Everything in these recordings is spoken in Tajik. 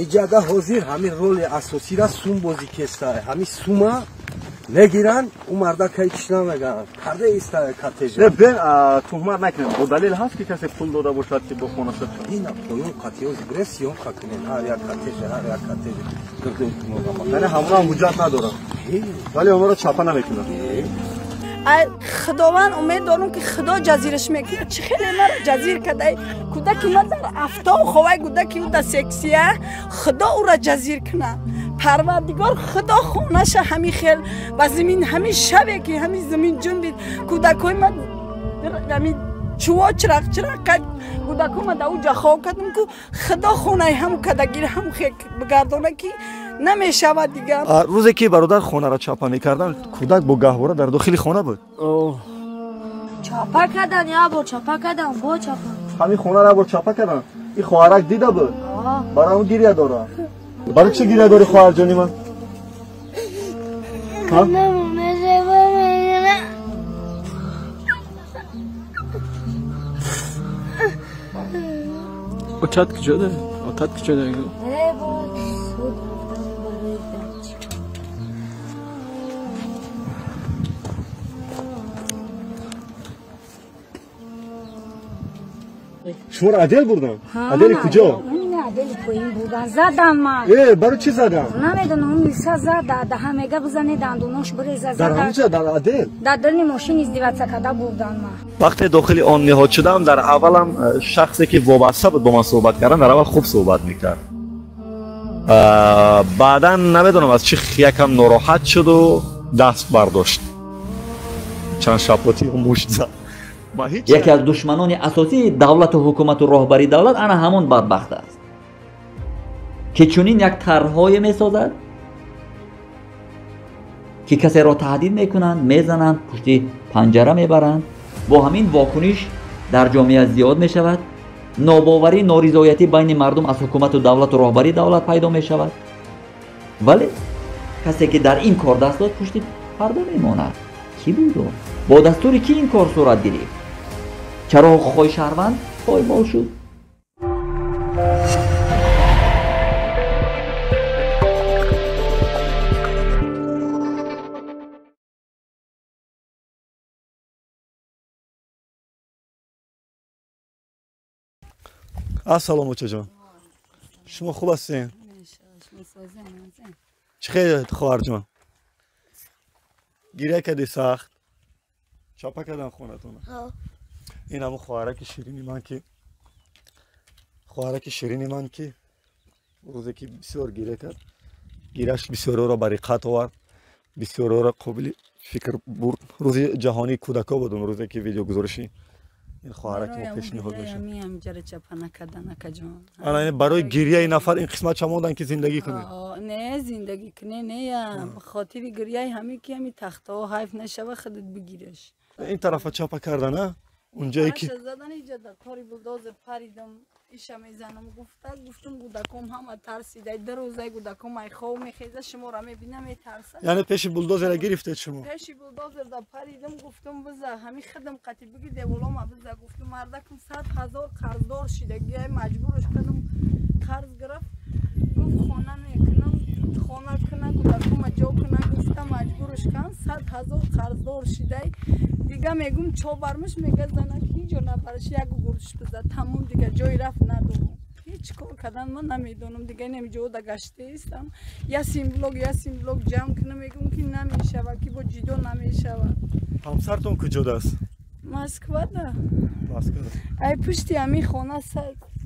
Иҷада ҳозир ҳамин роли асосиро сум бозӣ кеста. Ҳамин сума мегиранд, ӯ мардака ҳеч намегӯянд. Карда иста кортежа. Не, бен туҳмат накунем. Бо далел ҳаст ки касе пул дода бошад ки бо хона шуд? Ина поён қатиёз гирефт, съёмка кунем. Ҳар як кортежа, ҳар як кортежа. Яъне ҳамон ҳам ҳуҷҷат надорад. Вале онҳоро чапа намекунад. Худованд умед дорам ки худо ҷазираш мекунад. Чӣ хеле маро ҷазир кардай. Кӯдаки ман дар афтоб ховай, кӯдаки ӯ дар сексия, худо ӯро ҷазир кунад. Парвардигор худо хонаша ҳамин хел ба замин, ҳамин шабе ки ҳамин замин ҷунбид, кӯдакҳои ман ҳамин чӯво чирақ чирақ кард, кӯдакҳо ман дар ӯ ҷа хоб кардам, ку худо хонаи ҳамун кадагир ҳамун хел бигардона ки намешавад дигар. Рӯзе ки бародар хонаро чапа мекарданд, кӯдак бо гаҳвора дар дохили хона буд. Чапа кардан, як бор чапа кардан, бо чапа. Ҳамин хонаро як бор чапа кардан. Ин хоҳарак дида буд, барои он гиря дорад. Барои чӣ гиря дорӣ, хоҳарҷони ман? Очат куҷо дорӣ? Отат куҷо дорӣ? Шуморо адел бурдан? Адели куҷо? Адели поин бурдан. Задан ман. Барои чӣ задан? Намедонам, милиса зада, даҳа мега бизане дандонош биреза зада. Дар ҳамҷа, дар адел? Дар дарни мошин издеваться карда бурдан ман. Вақте дохили он ниҳод шудам, дар аввалам шахсе ки вобаста буд бо ман суҳбат кардан, дар аввал хуб суҳбат мекард. Баъдан намедонам аз чӣ якам нороҳат шуду даст бардошт. Чанд шапоти мушт зад. Яке аз душманони асосии давлату ҳукумату роҳбарии давлат ана ҳамон бадбахт аст, ки чунин як тарҳое месозад ки касеро таҳдид мекунанд, мезананд, пушти панҷара мебаранд. Бо ҳамин вокуниш дар ҷомеа зиёд мешавад, нобоварӣ, норизоятӣ байни мардум аз ҳукумату давлату роҳбарии давлат пайдо мешавад. Вале касе ки дар ин кор даст дод, пушти парда мемонад. Кӣ буд ӯ? Бо дастури кӣ ин кор сурат гирифт? Чаро ҳуқуқҳои шаҳрванд поймол шуд? Ассалому очаҷон, шумо хуб ҳастед? Чӣ хел хоҳарҷон? Гиря кардӣ сахт? Чапа кардан хонатона? Ин ҳамун хоҳараки ширини ман ки, хоҳараки ширини ман ки рӯзе ки бисёр гиря кард, гиряш бисёриро ба риққат овард, бисёриро қобили фикр бурд. Рӯзи ҷаҳонии кӯдакҳо буд он рӯзе ки видеогузориши ин хоҳараки мо пешниҳод мешуд. Ана барои гиряи нафар ин қисмат чамондан ки зиндагӣ кунед? Не, зиндагӣ кунед не, ба хотири гиряи ҳамин ки ҳамин тахтаҳо ҳайф нашава, худат бигираш. Ин тарафа чапа кардан, а? Унҷое ки задан, иҷа дар кори булдозер паридам, иша мезанам гуфта, гуфтум кӯдаком ҳама тарсида, ду рӯзаи кӯдаком ай хов мехеза, шуморо мебина метарса. Яъне пеши булдозера гирифтед шумо? Пеши булдозер да паридам, гуфтум биза, ҳамин хидм қати биги деволома биза, гуфтум мардакум 100 000 қарздор шида, гия маҷбурш кардам, қарз гирифт, гуфт хона мекунам, хона куна, кӯдакома ҷо куна, гуфта маҷбурш кардам, 100 000 қарздор шидай. Дига мегум чо бармиш, мега занак ҳеҷ ҷо набариш, як гурш биза, тамом, дига ҷои рафт надорам. Ҳеҷ кор кардан ман намедонам, дига инам ҷо да гаштаистам. Я симблок, я симблок ҷамъ кунам, мегум ки намешава, ки бо ҷидо намешава. Ҳамсартон куҷодаст? Москвада. Москвада. Ай пушти ҳамин хона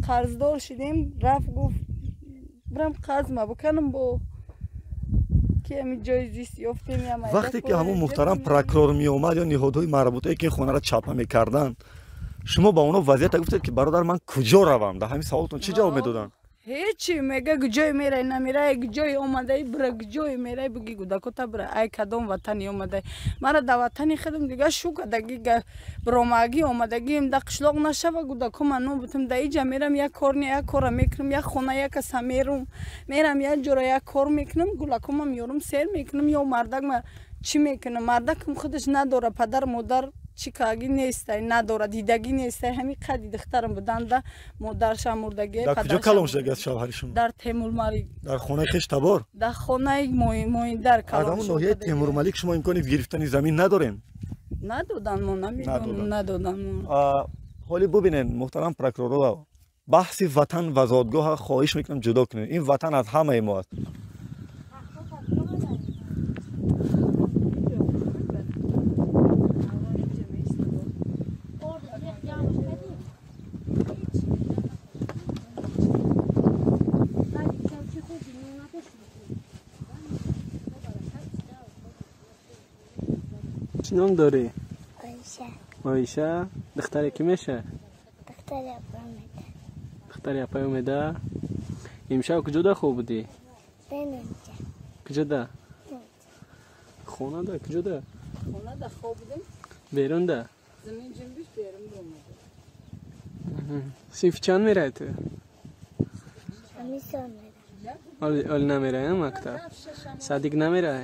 қарздор шидем, рафт, гуфт бирам қарз ма биканам, бо ки ҳамин ҷои зист ёфтем. Вақте ки ҳамон муҳтарам прокурор меомад ё ниҳодҳои марбутае ки хонаро чапа мекарданд, шумо ба онҳо вазъията гуфтед ки бародар, ман куҷо равам? Дар ҳамин саволтон чӣ ҷавоб медоданд? Ҳечи, мега куҷое мерай, намерай, куҷое омадаи бира, куҷое мерай буги, кӯдакота бира, ай кадом ватане омадай? Мара дар ватани худам дига шу кадаги биромагӣ омадагием, да қишлоқ нашава, кӯдакома нобутам, да иҷа мерам, як кор не, як кора мекунам, як хона як каса мерум, мерам як ҷора як кор мекунам, гулакома меёрам, сер мекунам, ё мардак ма чӣ мекунам? Мардакам худаш надора, падар модар чӣ каги нестай, надора, дидагӣ нестай. Ҳами қади духтарам буданда модарша мурдагӣ. Дар куҷо калон шудагӣ аз шавҳари шумо? Дар Темурмалик. Дар хонаи хештабор? Дар хонаи моиндар калон. Аз ҳамон ноҳияи Темурмалик шумо имкони гирифтани замин надорем? Надодан мо, намедонам, надодан мо. Ҳоли бубинед, муҳтарам прокуророва, баҳси ватан ва зодгоҳа хоҳиш мекунам ҷудо кунед. Ин ватан аз ҳамаи мо аст. چی نام داری؟ عایشه. عایشه؟ دختر کی میشه؟ دختر اپای اومده. دختر اپای اومده؟ امشب کجا ده خوب بودی؟ اینجا. کجا ده؟ خونه ده؟ کجا ده؟ خونه ده خوب بودیم. بیرون ده؟ زمین جنبش بیرون ده اومده. صنف چند میره تو؟ همی سال میره. آل نمیره مکتب؟ صدیق نمیره؟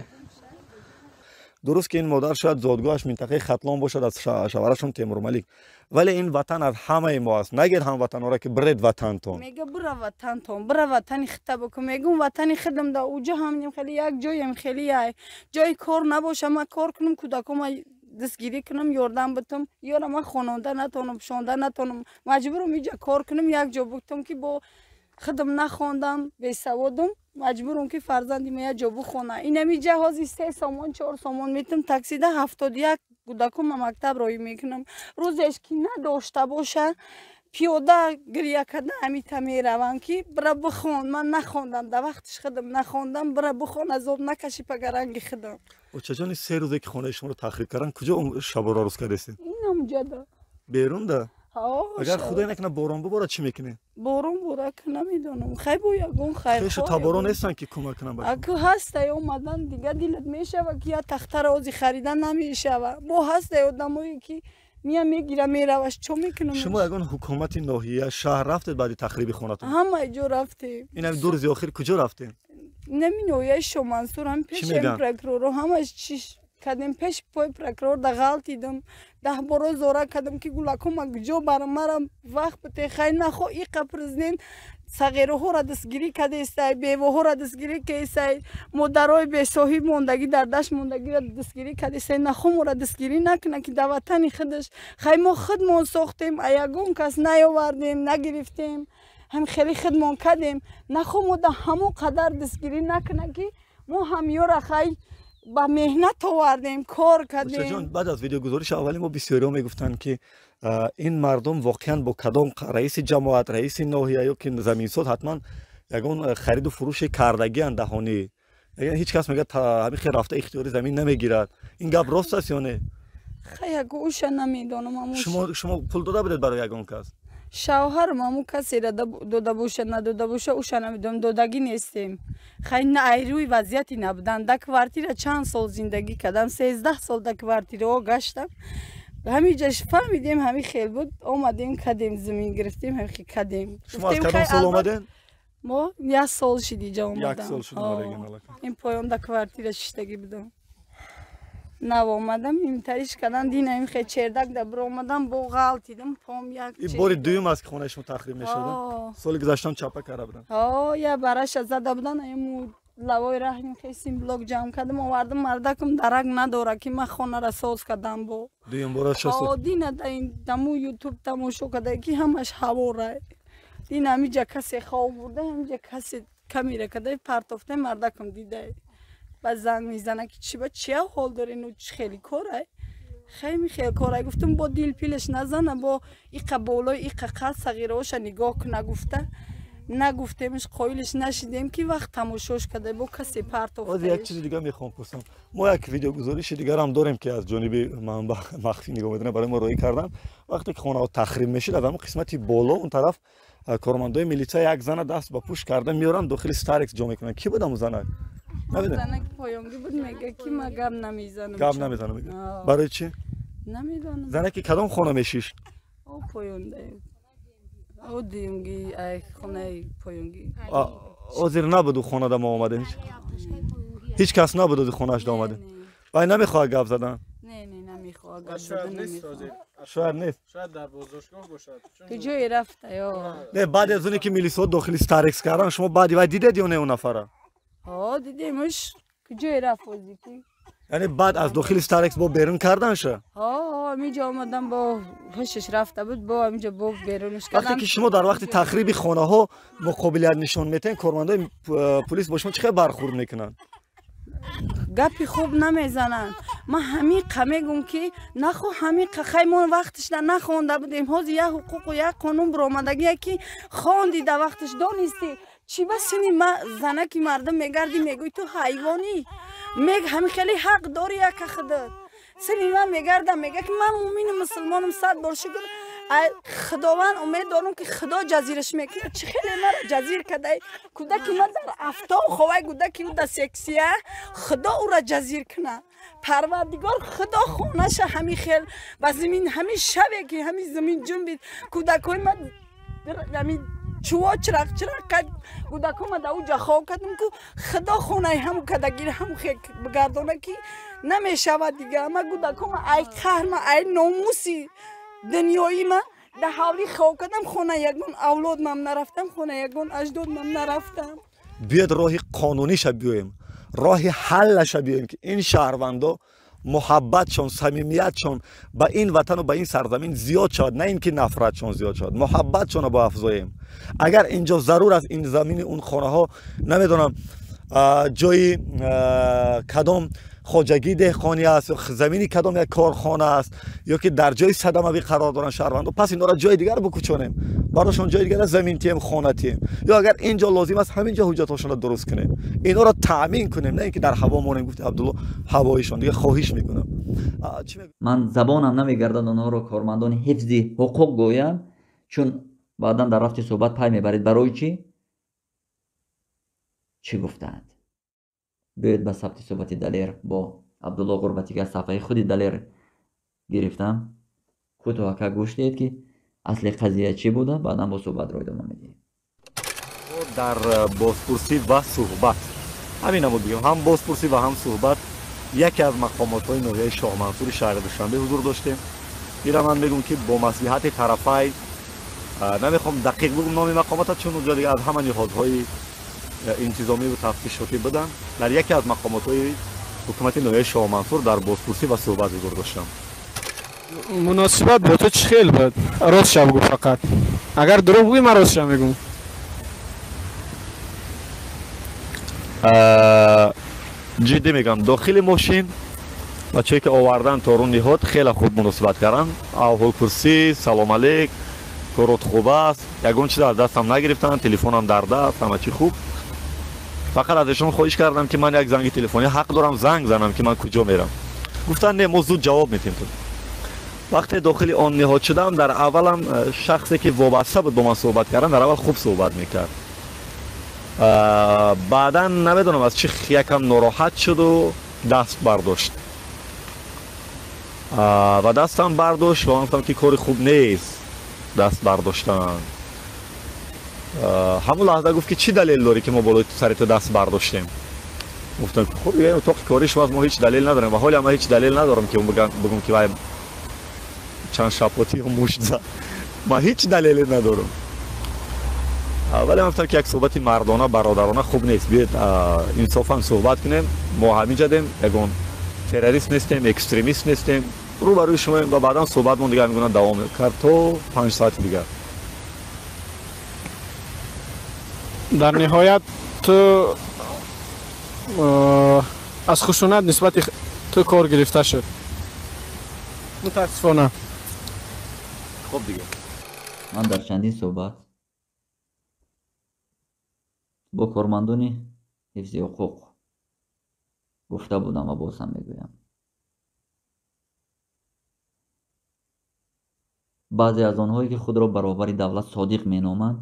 Дуруст ки ин модар шояд зодгоҳаш минтақаи Хатлон бошад, аз шавҳарашон Темурмалик, вале ин ватан аз ҳамаи мо аст. Нагер ҳамватанҳоро ки биред ватантон. Мега бира ватантон, бира ватани хита бикун. Мегум ватани хидам да уҷа ҳамнем хеле як ҷоем хеле яй ҷои кор набоша, ман кор кунам, кӯдакома дастгирӣ кунам, ёрдам битам. Ёра ман хононда натонам, пӯшонда натонам, маҷбурам иҷа кор кунам, як ҷо битам ки бо хидам нахондам, бесаводам, маҷбурам ки фарзанди ма як ҷо бихона. Инами ҷаҳози 3 сомон 4 сомон метам таксида 71 кӯдакума мактаб роҳӣ мекунам. Рӯзеш ки надошта боша, пиёда гиря карда ҳамита меравам ки бира бихон, ман нахондам, дар вақтиш хидам нахондам, бира бихон, азоб накаши пагаранги хидам. Очаҷони, 3 рӯзе ки хонаи шуморо тахриб карданд, куҷо шаборо рӯз кардастед? Инамҷада. Берун да? Агар худо накунад борон биборад чӣ мекунед? Борон бора ки намедонам. Хай бо ягон хайр. Хешу таборо нестанд ки кӯмак кунанд ба шумо? Аку ҳастай омадан, дига дилат мешава ки я тахтаро ози харида намешава. Бо ҳастай одамое ки мия мегира мераваш, чо мекунам? Шумо ягон ҳукумати ноҳия, шаҳр рафтед баъди тахриби хонатон? Ҳамаи ҷо рафтем. Инами 2 рӯзи охир куҷо рафтем? Инами ноҳияи Шомансур, ҳам пеши прокуроро ҳамаш чиш кардем, пеши пои прокурор да ғалтидам, 10 боро зора кардам ки гулакума куҷо барам, марам вақт бите. Хай нахо иқа президент сағироҳоро дастгирӣ кардестай, бевоҳоро дастгирӣ кардестай, модарои бесоҳиб мондагӣ дар дашт мондагиро дастгирӣ кардестай, нахо моро дастгирӣ накунад ки дар ватани худаш. Хай мо худмон сохтем, а ягон кас наёвардем, нагирифтем, ҳам хеле худмон кардем, нахо мо да ҳамон қадар дастгирӣ накунад ки мо ҳамёра хай ба меҳнат овардем, кор кардем. Очаҷон, баъд аз видеогузориши аввали мо бисёриҳо мегуфтанд ки ин мардум воқеан бо кадом раиси ҷамоат, раиси ноҳия ё ки заминсоз ҳатман ягон хариду фурӯши кардагианд даҳонӣ. Ҳеҷ кас мегӯяд ҳамин хел рафта ихтиёри замин намегирад. Ин гап рост аст ё не? Хай яго уша намедонам. Шумо пул дода будед барои ягон кас? Шавҳарам ҳамун касеро дода боша, надода боша, уша намедонам, додагӣ нестем. Хай на айрӯи вазъияти набудан. Да квартира чанд сол зиндагӣ кардам, 13 сол да квартираҳо гаштам. Ҳамиҷаш фаҳмидем, ҳами хел буд, омадем, кадем, замин гирифтем, ҳами хел кадем. Шумо аз кадом сол омадем? Мо 1 сол шид иҷа омадам. 1 сол шуд омадагин аллакай. Ин поён да квартира шиштагӣ будам. Нав омадам, имтариш кардан, дина им хел чердак да биромадам, бо ғалтидам, пом як Ин бори дуюм аст ки хонаи шумо тахриб мешавад? Соли гузаштаам чапа карда буданд. Ҳо, я бараша зада буданд, ему лавои раҳ хел симблок ҷамъ кардам, овардам, мардакам дарак надора ки ман хонаро соз кардам бо. Дуюм бора чо? Ҳо, дина да ин даму ютуб тамошо карда ки ҳамаш ҳаворай. Дина ҳамиҷа касе хоб бурда, ҳамиҷа касе камера карда партофта, мардакам дидай. Ба занг мезана ки чи ба чи ҳол дорен, чӣ хеле корай, хеле хеле корай. Гуфтам бо дил пилаш назана, бо иқа болои иқа қад сағираоша нигоҳ куна гуфта. Нагуфтемш, қоилш нашидем ки вақт тамошош карда, бо касе партофта. Оз як чизи дига мехоҳам пурсам. Мо як видеогузориши дигарам дорем ки аз ҷониби манба махфӣ нигоҳ медорем, барои мо роҳӣ кардам. Вақте ки хонаҳо тахриб мешид, аз ҳамон қисмати боло он тараф кормандои милитсия як зана даст ба пӯш карда меоранд, дохили Старекс ҷо мекунанд. Кӣ буд ҳамон занак? Занак поёнгӣ буд, мега ки ма гап намезанам. Гап намезанам мега. Барои чӣ? Намедонам. Занаки кадом хона мешишт? О поёнда. О дуюмги, ай хонаи поёнгӣ. Ҳозир набуд ӯ хонада мо омадем. Ҳеҷ кас набуд ози хонааш да омадем. Вай намехоҳад гап задан? Не, не, намехоҳад. Шояд нест. Шояд дар боздоштгоҳ бошад. Куҷое рафта ё? Не, баъд аз оне ки милисҳо дохили Старекс кардан, шумо баъди вай дидед ё не он нафара? Ҳо, дидемш. Куҷое рафт ҳозир ки? Яъне баъд аз дохили Старекс бо берун карданша? Ҳо, ҳаминҷо омадан, бо ҳушаш рафта буд, бо ҳаминҷо бо берунаш кардан. Вақте ки шумо дар вақти тахриби хонаҳо муқобилият нишон метаҳед, кормандои пулис бо шумо чӣ хел бархурд мекунанд? Гапи хуб намезананд. Ман ҳамиқа мегӯм ки нахо ҳамиқа хай мо вақташда нахонда будем. Ҳозир як ҳуқуқу як қонун баромадагие ки хонди да вақташ донистӣ. Чӣ ба сини ма занаки мардум мегардӣ, мегӯй ту ҳайвонӣ. Мег ҳами хеле ҳақ дорӣ яка худат. Сини ман мегардам, мега ки ман мӯмини мусулмонам, 100 бор шукр. Худованд умед дорам ки Худо ҷазираш мекунад. Чӣ хеле маро ҷазир кадай. Кӯдаки ман дар афтоб ховай, кӯдаки ӯ дар сексия, Худо ӯро ҷазир кунад. Парвардигор Худо хонаша ҳами хел ба замин, ҳами шаве ки ҳами замин ҷунбид. Кӯдакҳои ман ҳами чӯво чирақ чирақ кард. Кӯдакҳо ма дар ӯ ҷа хоб кардам ку Худо хонаи ҳаму кадагир ҳаму хел бигардона ки намешавад дига. Ма кӯдакҳо ма ай қаҳр, ма ай номуси дунёи ма дар ҳавлӣ хоб кардам, хона ягон авлодмам нарафтам, хона ягон аҷдодмам нарафтам. Биёд роҳи қонуниша биёем, роҳи ҳаллаша биёем ки ин шаҳрвандо муҳаббатшон, самимиятшон ба ин ватану ба ин сарзамин зиёд шавад, на ин ки нафратшон зиёд шавад, муҳаббатшонро боафзоем. Агар инҷо зарур аст ин замини он хонаҳо, намедонам, ҷои кадом хоҷагии деҳқонӣ аст, замини кадом як корхона аст, ё ки дар ҷои садамавӣ қарор доранд шаҳрвандо, пас инҳоро ҷои дигар бикӯчонем, барошон ҷои дигар замин тием, хона тием, ё агар ин ҷо лозим аст ҳамин ҷо ҳуҷҷатҳошонро дуруст кунем, инҳоро таъмин кунем, на ин ки дар ҳаво монем. Гуфти Абдулло ҳавоишон дига хоҳиш мекунам. Ман забонам намегардад онҳоро кормандони ҳифзи ҳуқуқ гӯям, чун баъдан дар рафти суҳбат пай мебаред барои чӣ чӣ гуфтаанд. Биёед ба сабти суҳбати Далер бо Абдулло Ғурбатӣ ки аз саҳфаи худи Далер гирифтам кӯтоҳака гӯш диҳед ки асли қазия чӣ буда, баъдан бо суҳбатро идома медиҳем. Дар бозпурсӣ ва суҳбат ҳамин намуд бигем, ҳам бозпурсӣ ва ҳам суҳбат яке аз мақомотҳои ноҳияи Шоҳмансури шаҳри Душанбе ҳузур доштем. Ира ман мегӯм ки бо маслиҳати тарафай, намехоҳам дақиқ бигӯм номи мақомота, чун онҷо дига аз ҳама ниҳодҳои интизомӣ ва тафтишотӣ буданд. Дар яке аз мақомотҳои ҳукумати ноҳияи Шоҳмансур дар бозпурсӣ ва суҳбат ҳузур доштам. Муносибат бо ту чӣ хел буд? Рост шав гӯ фақат. Агар дурӯғ гӯӣ ман рост шав мегӯм. Ҷиддӣ мегӯям, дохили мошин бачае ки овардан то рӯ ниҳод хеле хуб муносибат карданд. Аҳволпурсӣ, салом алейк, корот хуб аст, ягон чиз аз дастам нагирифтанд, телефонам дар даст, ҳама чӣ хуб. Фақат аз эшон хоҳиш кардам ки ман як занги телефонӣ ҳақ дорам занг занам ки ман куҷо мерам. Гуфтанд не, мо зуд ҷавоб медиҳем ту. Вақте дохили он ниҳод шудам, дар аввалам шахсе ки вобаста буд бо ман суҳбат кардан, дар аввал хуб суҳбат мекард. Баъдан намедонам аз чӣ якам нороҳат шуду даст бардошт. Ва дастам бардошт ва ман гуфтам ки кори хуб нест даст бардоштан. Ҳамон лаҳза гуфт ки чӣ далел дорӣ ки мо болои сари ту даст бардоштем? Гуфтам хуб, ин утоқи кори шумо аст, мо ҳеҷ далел надорем ва ҳоле ман ҳеҷ далел надорам ки бигӯм ки вай чанд шапотӣ ё мушт зад. Ман ҳеҷ далеле надорам. Вале ман гуфтам ки як суҳбати мардона, бародарона хуб нест. Биёед инсофан суҳбат кунем. Мо ҳамин ҷадем, ягон террорист нестем, экстремист нестем. Рӯбарӯи шумоем ва баъдан суҳбатмон дигар ҳамин гуна давом кард то 5 соати дигар. Дар ниҳоят ту аз хушунат нисбати ту кор гирифта шуд. Мутаассифона. Хуб дига. Ман дар чандин суҳбат бо кормандони ҳифзи ҳуқуқ гуфта будам ва боз ҳам мегӯям. Баъзе аз онҳое ки худро баробари давлат содиқ меноманд,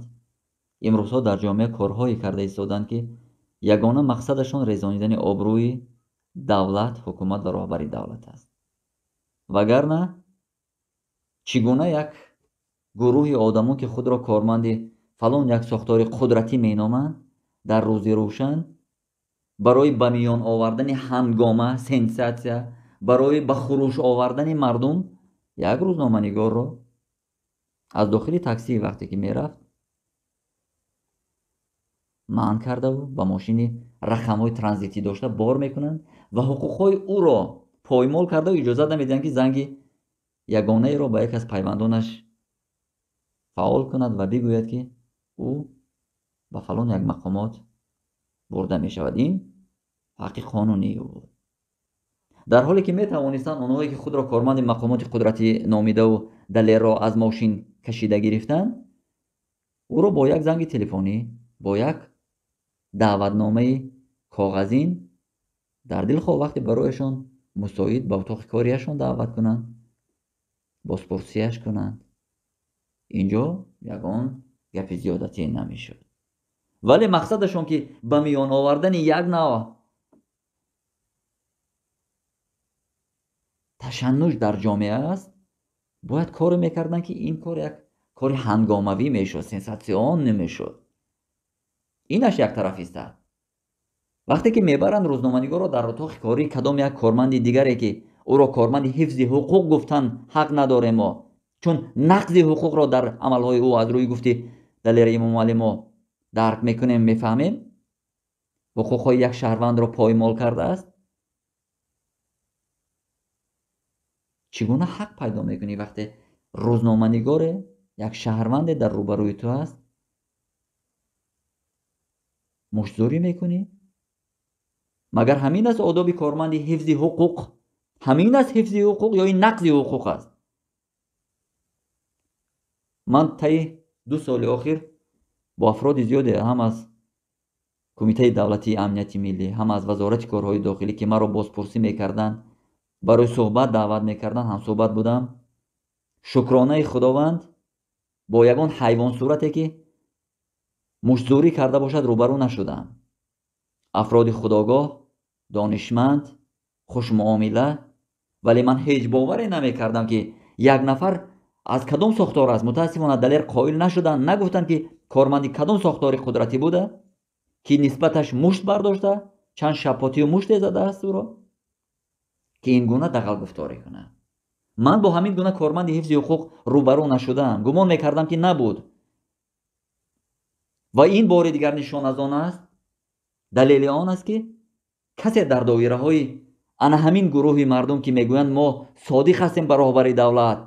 имрӯзҳо дар ҷомеа корҳое карда истоданд ки ягона мақсадашон резонидани обрӯи давлат, ҳукумат ва роҳбари давлат аст. Вагарна чӣ гуна як гурӯҳи одамон ки худро корманди фалон як сохтори қудратӣ меноманд, дар рӯзи рӯшан барои ба миён овардани ҳангома, сенсатсия, Барои ба хуруш овардани мардум як рӯзноманигорро аз дохили таксӣ вақте ки мерафт манъ кардаву ба мошини рақамҳои транзитӣ дошта бор мекунанд ва ҳуқуқҳои ӯро поймол кардаву иҷозат намедиҳанд, ки занги ягонаеро ба яке аз пайвандонаш фаъол кунад ва бигӯяд, ки ӯ ба фалон як мақомот бурда мешавад. Ин ҳаққи қонунии ӯ буд. Дар ҳоле ки метавонистанд онҳое ки худро корманди мақомоти қудратӣ номидаву Далерро аз мошин кашида гирифтанд, ӯро бо як занги телефонӣ, бо як даъватномаи коғазин дар дилхоҳ вақте барояшон мусоид ба утоқи кориашон даъват кунанд, бозпурсияш кунанд. Инҷо ягон гапи зиёдатӣ намешуд. Вале мақсадашон ки ба миён овардани як навъ ташаннуҷ дар ҷомеа аст, бояд коре мекарданд, ки ин кор як кори ҳангомавӣ мешуд, сенсатсион намешуд. Инаш як тараф истад. Вақте ки мебаранд рӯзноманигорро дар утоқи кории кадом як корманди дигаре, ки ӯро корманди ҳифзи ҳуқуқ гуфтан ҳақ надорем мо, чун нақзи ҳуқуқро дар амалҳои ӯ аз рӯи гуфти Далери Эмомалӣ мо дарк мекунем, мефаҳмем, ҳуқуқҳои як шаҳрвандро поймол кардааст. Чӣ гуна ҳақ пайдо мекунӣ вақте рӯзноманигоре, як шаҳрванде дар рӯбарӯи ту аст, муштзорӣ мекунӣ? Магар ҳамин аст одоби корманди ҳифзи ҳуқуқ? Ҳамин аст ҳифзи ҳуқуқ ё ин нақзи ҳуқуқ аст? Ман таи 2 соли охир бо афроди зиёде ҳам аз Кумитаи давлатии амнияти миллӣ, ҳам аз Вазорати корҳои дохилӣ, ки маро бозпурсӣ мекарданд, барои суҳбат даъват мекарданд, ҳамсуҳбат будам. Шукронаи Худованд бо ягон ҳайвонсурате ки муштзорӣ карда бошад рӯбарӯ нашудам. Афроди худогоҳ, донишманд, хушмуомила, вале ман ҳеҷ боваре намекардам, ки як нафар аз кадом сохтор аст. Мутаассифона Далер қоил нашуданд, нагуфтанд, ки корманди кадом сохтори қудратӣ буда, ки нисбаташ мушт бардошта, чанд шапотию муште задааст ӯро, ки ин гуна дағалгуфторӣ кунад. Ман бо ҳамин гуна корманди ҳифзи ҳуқуқ рӯбарӯ нашудам. Гумон мекардам, ки набуд. Ва ин бори дигар нишон аз он аст, далели он аст, ки касе дар доираҳои ана ҳамин гурӯҳи мардум, ки мегӯянд мо содиқ ҳастем ба роҳбари давлат,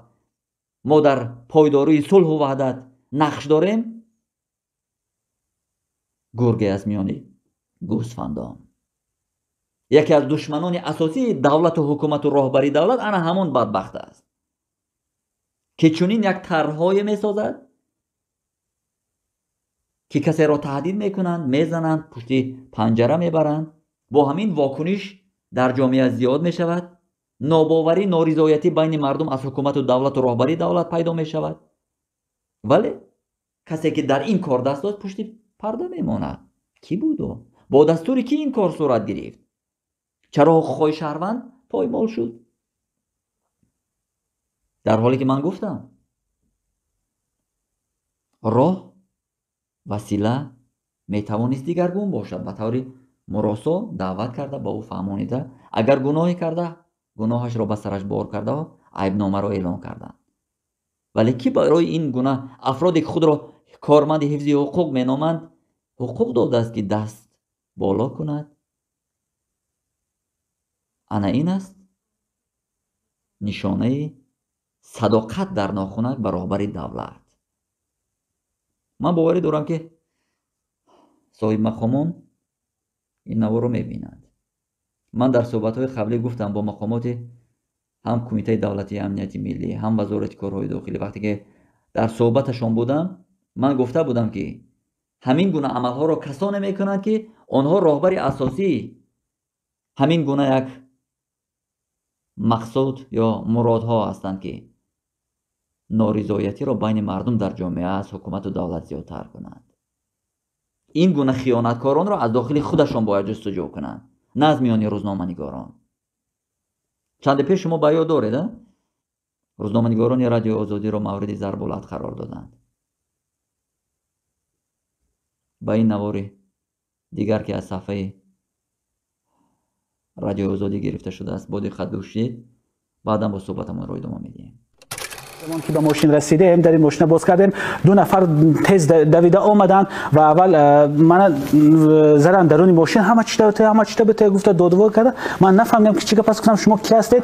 мо дар пойдории сулҳу ваҳдат нақш дорем, гурге аз миёни гӯсфандон. Яке аз душманони асосии давлату ҳукумату роҳбари давлат ана ҳамон бадбахт аст, ки чунин як тарҳое месозад, ки касеро таҳдид мекунанд, мезананд, пушти панҷара мебаранд. Бо ҳамин вокуниш дар ҷомеа зиёд мешавад, нобоварӣ, норизоятӣ байни мардум аз ҳукумату давлату роҳбари давлат пайдо мешавад. Вале касе ки дар ин кор даст дошт, пушти парда мемонад. Кӣ буд ӯ? Бо дастури кӣ ин кор сурат гирифт? Чаро ҳуқуқҳои шаҳрванд поймол шуд? Дар ҳоле ки ман гуфтам, роҳ, васила метавонист дигаргун бошад. Ба таври муросо даъват карда, ба ӯ фаҳмонида, агар гуноҳе карда, гуноҳашро ба сараш бор карда, айбномаро эълон карданд. Вале кӣ барои ин гуна афроде ки худро корманди ҳифзи ҳуқуқ меноманд, ҳуқуқ додааст, ки даст боло кунад? Ана ин аст нишонаи садоқат дар нохунак ба роҳбари давлат. Ман боварӣ дорам, ки соҳибмақомон ин наворро мебинанд. Ман дар суҳбатҳои қаблӣ гуфтам, бо мақомоти ҳам Кумитаи давлатии амнияти миллӣ, ҳам Вазорати корҳои дохилӣ вақте ки дар суҳбаташон будам, ман гуфта будам, ки ҳамин гуна амалҳоро касоне мекунанд, ки онҳо роҳбари асосии ҳамин гуна як мақсуд ё муродҳо ҳастанд, ки норизоятиро байни мардум дар ҷомеа аз ҳукумату давлат зиёдтар кунанд. Ин гуна хиёнаткоронро аз дохили худашон бояд ҷустуҷӯ кунанд, на аз миёни рӯзноманигорон. Чанде пеш шумо ба ёд доред, рӯзноманигорони Радиои Озодиро мавриди зарбулат қарор доданд. Ба ин навори дигар, ки аз саҳфаи Радиои Озодӣ гирифта шудааст. Бо диққат гӯш шид, баъдан бо суҳбатамонро идома медиҳем. Замон ки ба мошин расидем, дар ин мошина боз кардем, ду нафар тез давида омаданд ва аввал мана заданд даруни мошин, ҳама чита ҳама чита бите гуфта додво карда. Ман нафаҳмидам ки чӣ гап аст, гуфтам шумо ки ҳастед?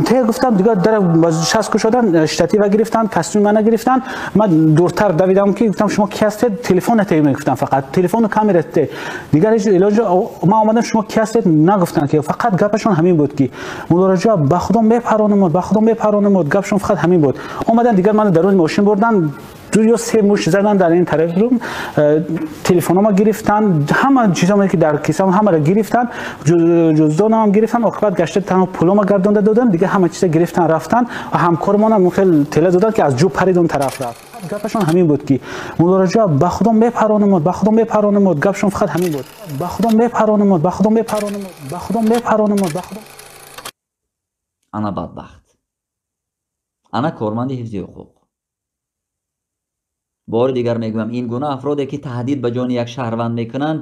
Те гуфтам, дигар дар шаст кушоданд, штатива гирифтанд, костюми мана гирифтанд. Ман дуртар давидам ки гуфтам шумо ки ҳастед? Телефон те мегуфтам, фақат телефону камера те. Дигар ҳеҷ илоҷ ман омадам, шумо ки ҳастед нагуфтанд, ки фақат гапашон ҳамин буд ки мулло Раҷаб ба худо мепаронамуд, ба худо мепаронамуд, гапшон фақат ҳамин буд. Омадан дигар мана даруни мошин бурдан, ду ё се муш задан дар ин тараф, телефонома гирифтан, ҳама чизоме ки дар кисам ҳамаро гирифтан, ҷуздонам гирифтан, оқибат гашта танҳо пулома гардонда додан, дигар ҳама чиза гирифтан рафтан ва ҳамкормонам хел тела додан ки аз ҷо парид он тараф рафт. Гапашон ҳамин буд ки мулло Раҷаб ба худо мепаронамуд, ба худо мепаронамуд, гапшон фақат ҳамин буд. Ба худо мепаронамуд, ба худо мепаронамуд, ба худо мепаронамуд, ба худо. Ана бадбахт, ана корманди ҳифзи ҳуқуқ. Бори дигар мегӯям, ин гуна афроде ки таҳдид ба ҷони як шаҳрванд мекунанд,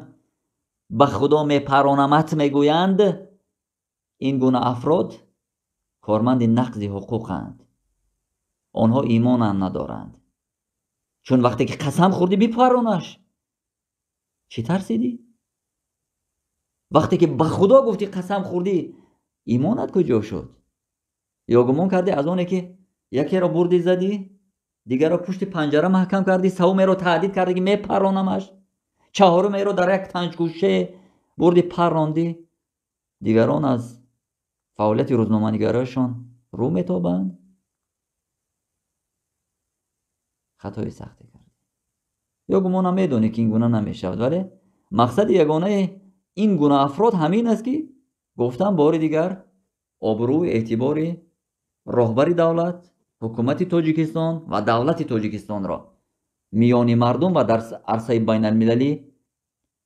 ба худо мепаронамат мегӯянд, ин гуна афрод корманди нақзи ҳуқуқанд. Онҳо имонам надоранд. Чун вақте ки қасам хӯрдӣ бипаронаш, чӣ тарсидӣ? Вақте ки ба худо гуфтӣ қасам хӯрдӣ, имонат куҷо шуд? Ё гумон кардӣ аз оне ки якеро бурдӣ задӣ, дигарро пушти панҷара маҳкам кардӣ, севумеро таҳдид кардӣ ки мепаронамаш, чаҳорумеро дар як танҷгӯше бурдӣ паррондӣ, дигарон аз фаъолияти рӯзноманигариашон рӯ метобанд? Хатои сахте кардӣ. Ё гумонам медонӣ ки ин гуна намешавад, вале мақсади ягонаи ин гуна афрод ҳамин аст ки гуфтам бори дигар обрӯи эътибори роҳбари давлат, ҳукумати Тоҷикистон ва давлати Тоҷикистонро миёни мардум ва дар арсаи байналмилалӣ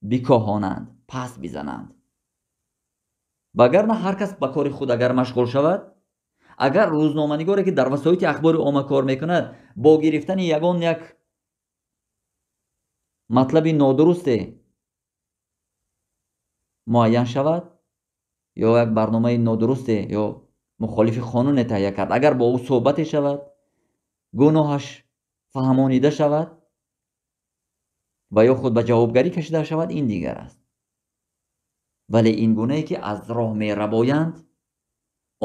бикоҳонанд, пас бизананд. Вагарна ҳар кас ба кори худ агар машғул шавад, агар рӯзноманигоре ки дар васоити ахбори омма кор мекунад бо гирифтани ягон як матлаби нодурусте муайян шавад ё як барномаи нодурусте ё мухолифи қонуне таҳия кард, агар бо ӯ суҳбате шавад, гуноҳаш фаҳмонида шавад ва ё худ ба ҷавобгарӣ кашида шавад, ин дигар аст. Вале ин гунае ки аз роҳ мерабоянд,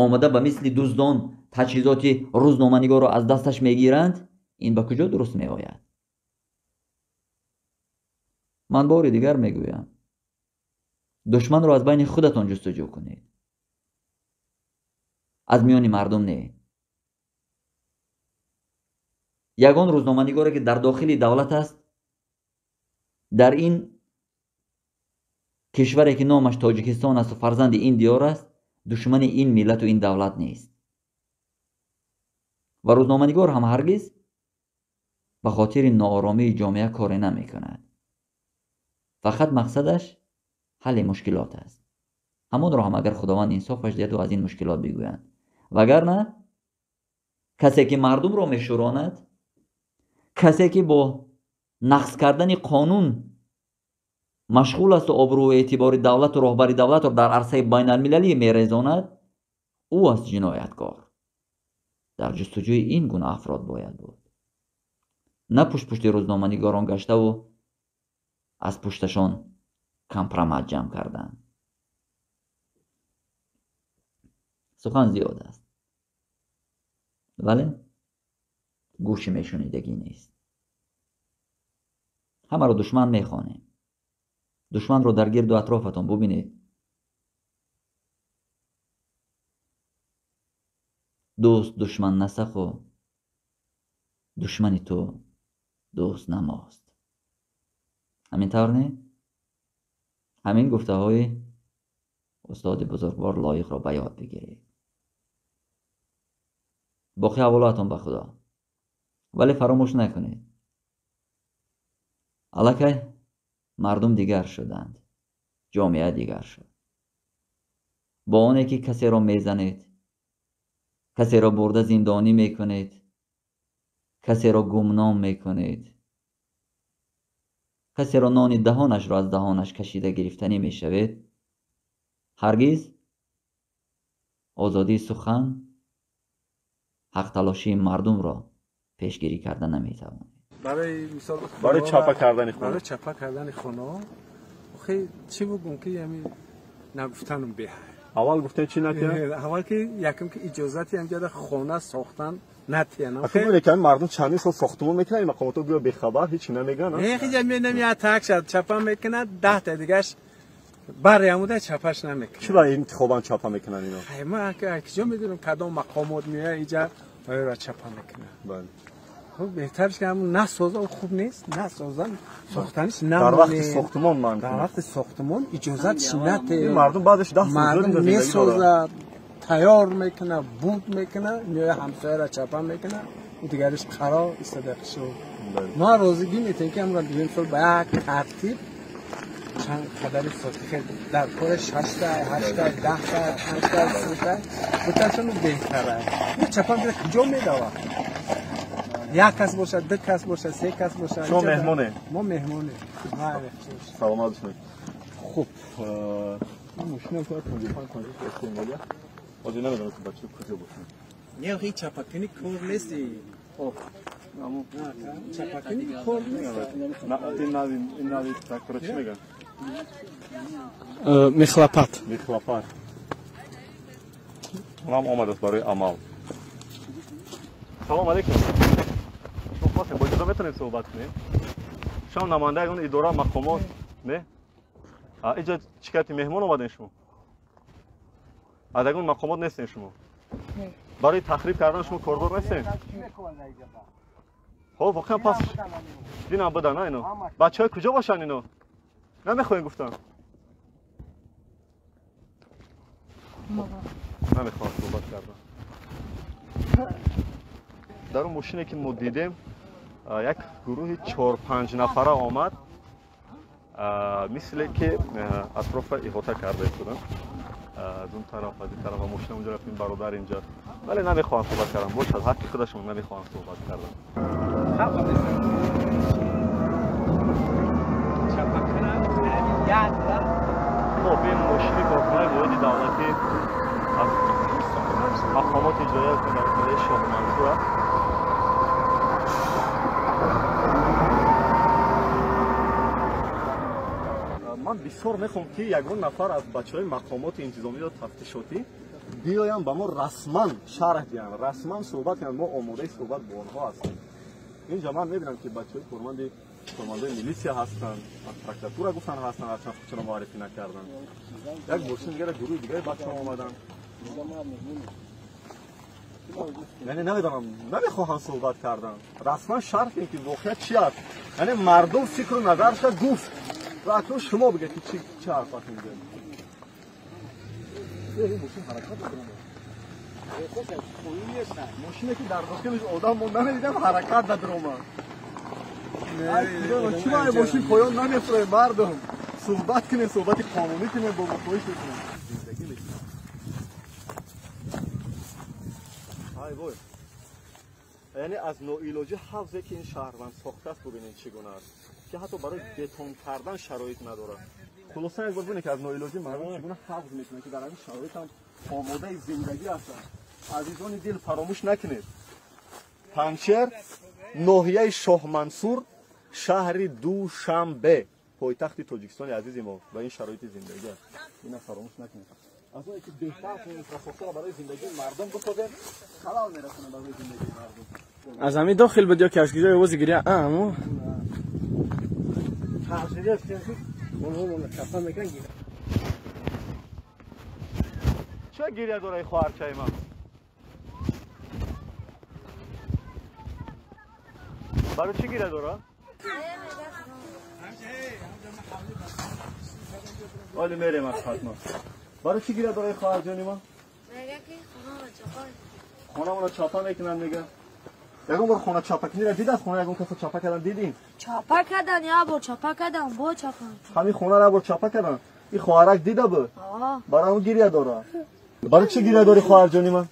омада ба мисли дуздон таҷҳизоти рӯзноманигорро аз дасташ мегиранд, ин ба куҷо дуруст меояд? Ман бори дигар мегӯям, душманро аз байни худатон ҷустуҷӯ кунед, аз миёни мардум не. Ягон рӯзноманигоре ки дар дохили давлат аст, дар ин кишваре ки номаш Тоҷикистон асту фарзанди ин диёр аст, душмани ин миллату ин давлат нест. Ва рӯзноманигор ҳам ҳаргиз ба хотири нооромии ҷомеа коре намекунад. Фақат мақсадаш ҳалли мушкилот аст. Ҳамонро ҳам агар Худованд инсофаш диҳаду аз ин мушкилот бигӯянд. Вагарна касе ки мардумро мешӯронад, касе ки бо нақз кардани қонун машғул асту обрӯу эътибори давлату роҳбари давлатро дар арсаи байналмилалӣ мерезонад, ӯ аст ҷинояткор. Дар ҷустуҷӯи ин гуна афрод бояд буд, на пуштпушти рӯзноманигорон гаштаву аз пушташон компромат ҷамъ кардан. Сухан зиёд аст, вале гӯши мешунидагӣ нест. Ҳамаро душман мехонем. Душманро дар гирду атрофатон бубинед. Дӯст душман насаху, душмани ту дӯст намост. Ҳамин тавр не? Ҳамин гуфтаҳои устоди бузургвор Лоиқро ба ёд бигиред. Боқӣ ҳаволаатон ба Худо. Вале фаромӯш накунед, аллакай мардум дигар шуданд, ҷомеа дигар шуд. Бо оне ки касеро мезанед, касеро бурда зиндонӣ мекунед, касеро гумном мекунед, касеро нони даҳонашро аз даҳонаш кашида гирифтанӣ мешавед, ҳаргиз Озодии сухан, ҳақталошии мардумро пешгирӣ карда наметавонед. Барои мисол, барои чапа кардани хона, барои чапа кардани хона, охи чӣ бигӯм ки ями нагуфтанум беҳ. Аввал гуфтем чӣ накунем? Аввал ки якум ки иҷозати ҳамҷода хона сохтан натиянам. Ахи бубинед ки мардум чандин сол сохтмон мекунанд, ин мақомотҳо гӯё бехабар ҳеҷ намегӯянд. Не, хиҷа менам я так шад чапа мекунад, 10 та дигаш бари амуда чапаш намекунад. Чӣ барои интихобан чапа мекунанд ино? Ай ма киҷо медонам кадом мақомот меояд иҷа оёра чапа мекунад. Бале. Хуб, беҳтарш ки ҳамун насоза, хуб нест, насозан, сохтаниш намонед. Дар вақти сохтмон ман. Дар вақти сохтмон иҷозатш нате. Ин мардум баъдаш 10 сол мардум месозад, тайёр мекунад, буд мекунад, меояд ҳамсояра чапа мекунад, ӯ дигариш қарор истода шуд. Мо розигӣ метем ки ҳамро дуюм сол ба як тартиб чанд қадари сохти дар кори 6 та, 8 та, 10 та, 5 та, 3 та, буташону беҳтара. Ин чапа куҷо медавад? Як кас бошад, ду кас бошад, се кас бошад. Шумо меҳмоне? Мо меҳмоне. Саломат бошед. Хуб, мошина 55 55 истеъмолия. Ҳозир намедонам ки бачаҳо куҷо бошанд. Не, ҳеҷ чапакунӣ кор нест. Чапакунӣ кор нест. Ин нави трактора чӣ мегӯянд? Мехлапат. Мехлапат. Онам омадааст барои амал. Салом алейкум. Шумо хостем бо иҷоза метавонем суҳбат кунем? Шумо намояндаи он идора мақомот не? Иҷо чӣ кардед, меҳмон омадем шумо? Аз ягон мақомот нестем шумо? Барои тахриб кардан шумо кордор нестем? Хоб, воқеан пас динам буда на ино? Бачаҳои куҷо бошанд ино? Намехоҳем гуфтан? Намехоҳам суҳбат кардан. Дар он мошине ки мо дидем як гурӯҳи 4-5 нафара омад, мисле ки атрофа иҳота карда истоданд. Аз он тараф, аз ин тараф мошина онҷо рафтем, бародар инҷа. Вале намехоҳам суҳбат кардан, бошад ҳаққи худашон, намехоҳам суҳбат кардан. Хоб, ин мошини корхонаи воҳиди давлатӣ аз мақомоти иҷроия дар ноҳияи Шоҳмансур аст. Ман бисёр мехоҳам ки ягон нафар аз бачаҳои мақомоти интизомӣ ё тафтишотӣ биёянд ба мо расман шарҳ диҳанд, расман суҳбат кунанд. Мо омодаи суҳбат бо онҳо ҳастем. Инҷа ман мебинам ки бачаҳои кормандои милисия ҳастанд, аз прокуратура гуфтанд ҳастанд, ҳарчанд худшонро муаррифӣ накарданд. Як мошини дигар, гурӯҳи дигари бачаҳо омаданд. Яъне намедонам, намехоҳам суҳбат кардан. Расман шарҳ кунем ки воқеа чи аст. Яъне мардум фикру назарша гуфт ва акнун шумо бигӯед ки чӣ ҳарф аст инҷо. Мошин ҳаракат мекунад. Мошине ки дар дохилаш одам мо намедидем ҳаракат дадромад. Чӣ ма мошин поён намефуроем мардум? Суҳбат кунем, суҳбати қонунӣ кунем, бо хоҳиш мекунем. Зиндагӣ мекунем. Ай вой. Яъне аз ноилоҷӣ ҳавзе ки ин шаҳрванд сохтааст, бубинед чӣ гуна аст, ки ҳатто барои бетон кардан шароит надорад. Хулоса як бор бубинед ки аз ноилоҷӣ мардум чӣ гуна ҳавз мекунанд, ки дар ҳамин шароит ҳам омодаи зиндагӣ ҳастанд. Азизони дил, фаромӯш накунед, Панҷшер, ноҳияи Шоҳмансур, шаҳри Душанбе, пойтахти Тоҷикистони азизи мо, ба ин шароити зиндагӣ аст. Ина фаромӯш накунед. Аз оне ки беҳтар инфраструктура барои зиндагии мардум бисозем, халал мерасонем барои зиндагии мардум. Аз ҳамин дохил буд ё ки аз куҷои овози гиря? Аммо ча гиря дорай хоҳарчаи ман? Барои чӣ гиря дора? Оли мерем аз хатма. Барои чӣ гиря дорай хоҳарҷони ман? Хонамонро чапа мекунанд, мега. Ягон бор хона чапакуниро дидааст? Хона ягон касо чапа кардан дидин? Чапа кардан, як бор чапа кардан, бо чапа. Ҳамин хонаро як бор чапа кардан? Ин хоҳарак дида буд? Барои он гиря дора. Барои чӣ гиря дорӣ хоҳарҷони ман?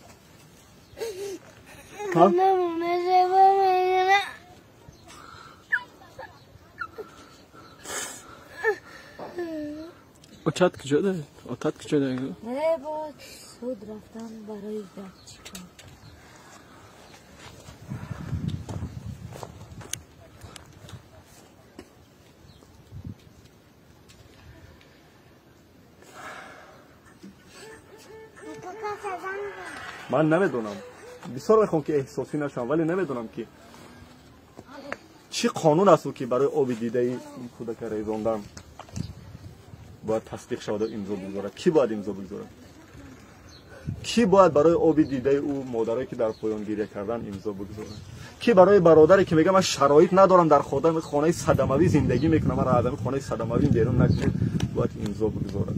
Очат куҷо доред? Отат куҷо доред? Не, бо Суд рафтан барои бачаҳо. Ман намедонам, бисёр мехоҳам ки эҳсосӣ нашавам, вале намедонам ки чӣ қонун аст ки барои оби дидаи ин кӯдака резондан бояд тасдиқ шавад ва имзо бигзорад. Кӣ бояд имзо бигзорад? Кӣ бояд барои оби дидаи ӯ модарое ки дар поён гиря кардан имзо бигзорад? Кӣ барои бародаре ки мегӯяд ман шароит надорам, дар хонаи садамавӣ зиндагӣ мекунам, маро аз ҳамин хонаи садамавӣ берун накунед, бояд имзо бигзорад?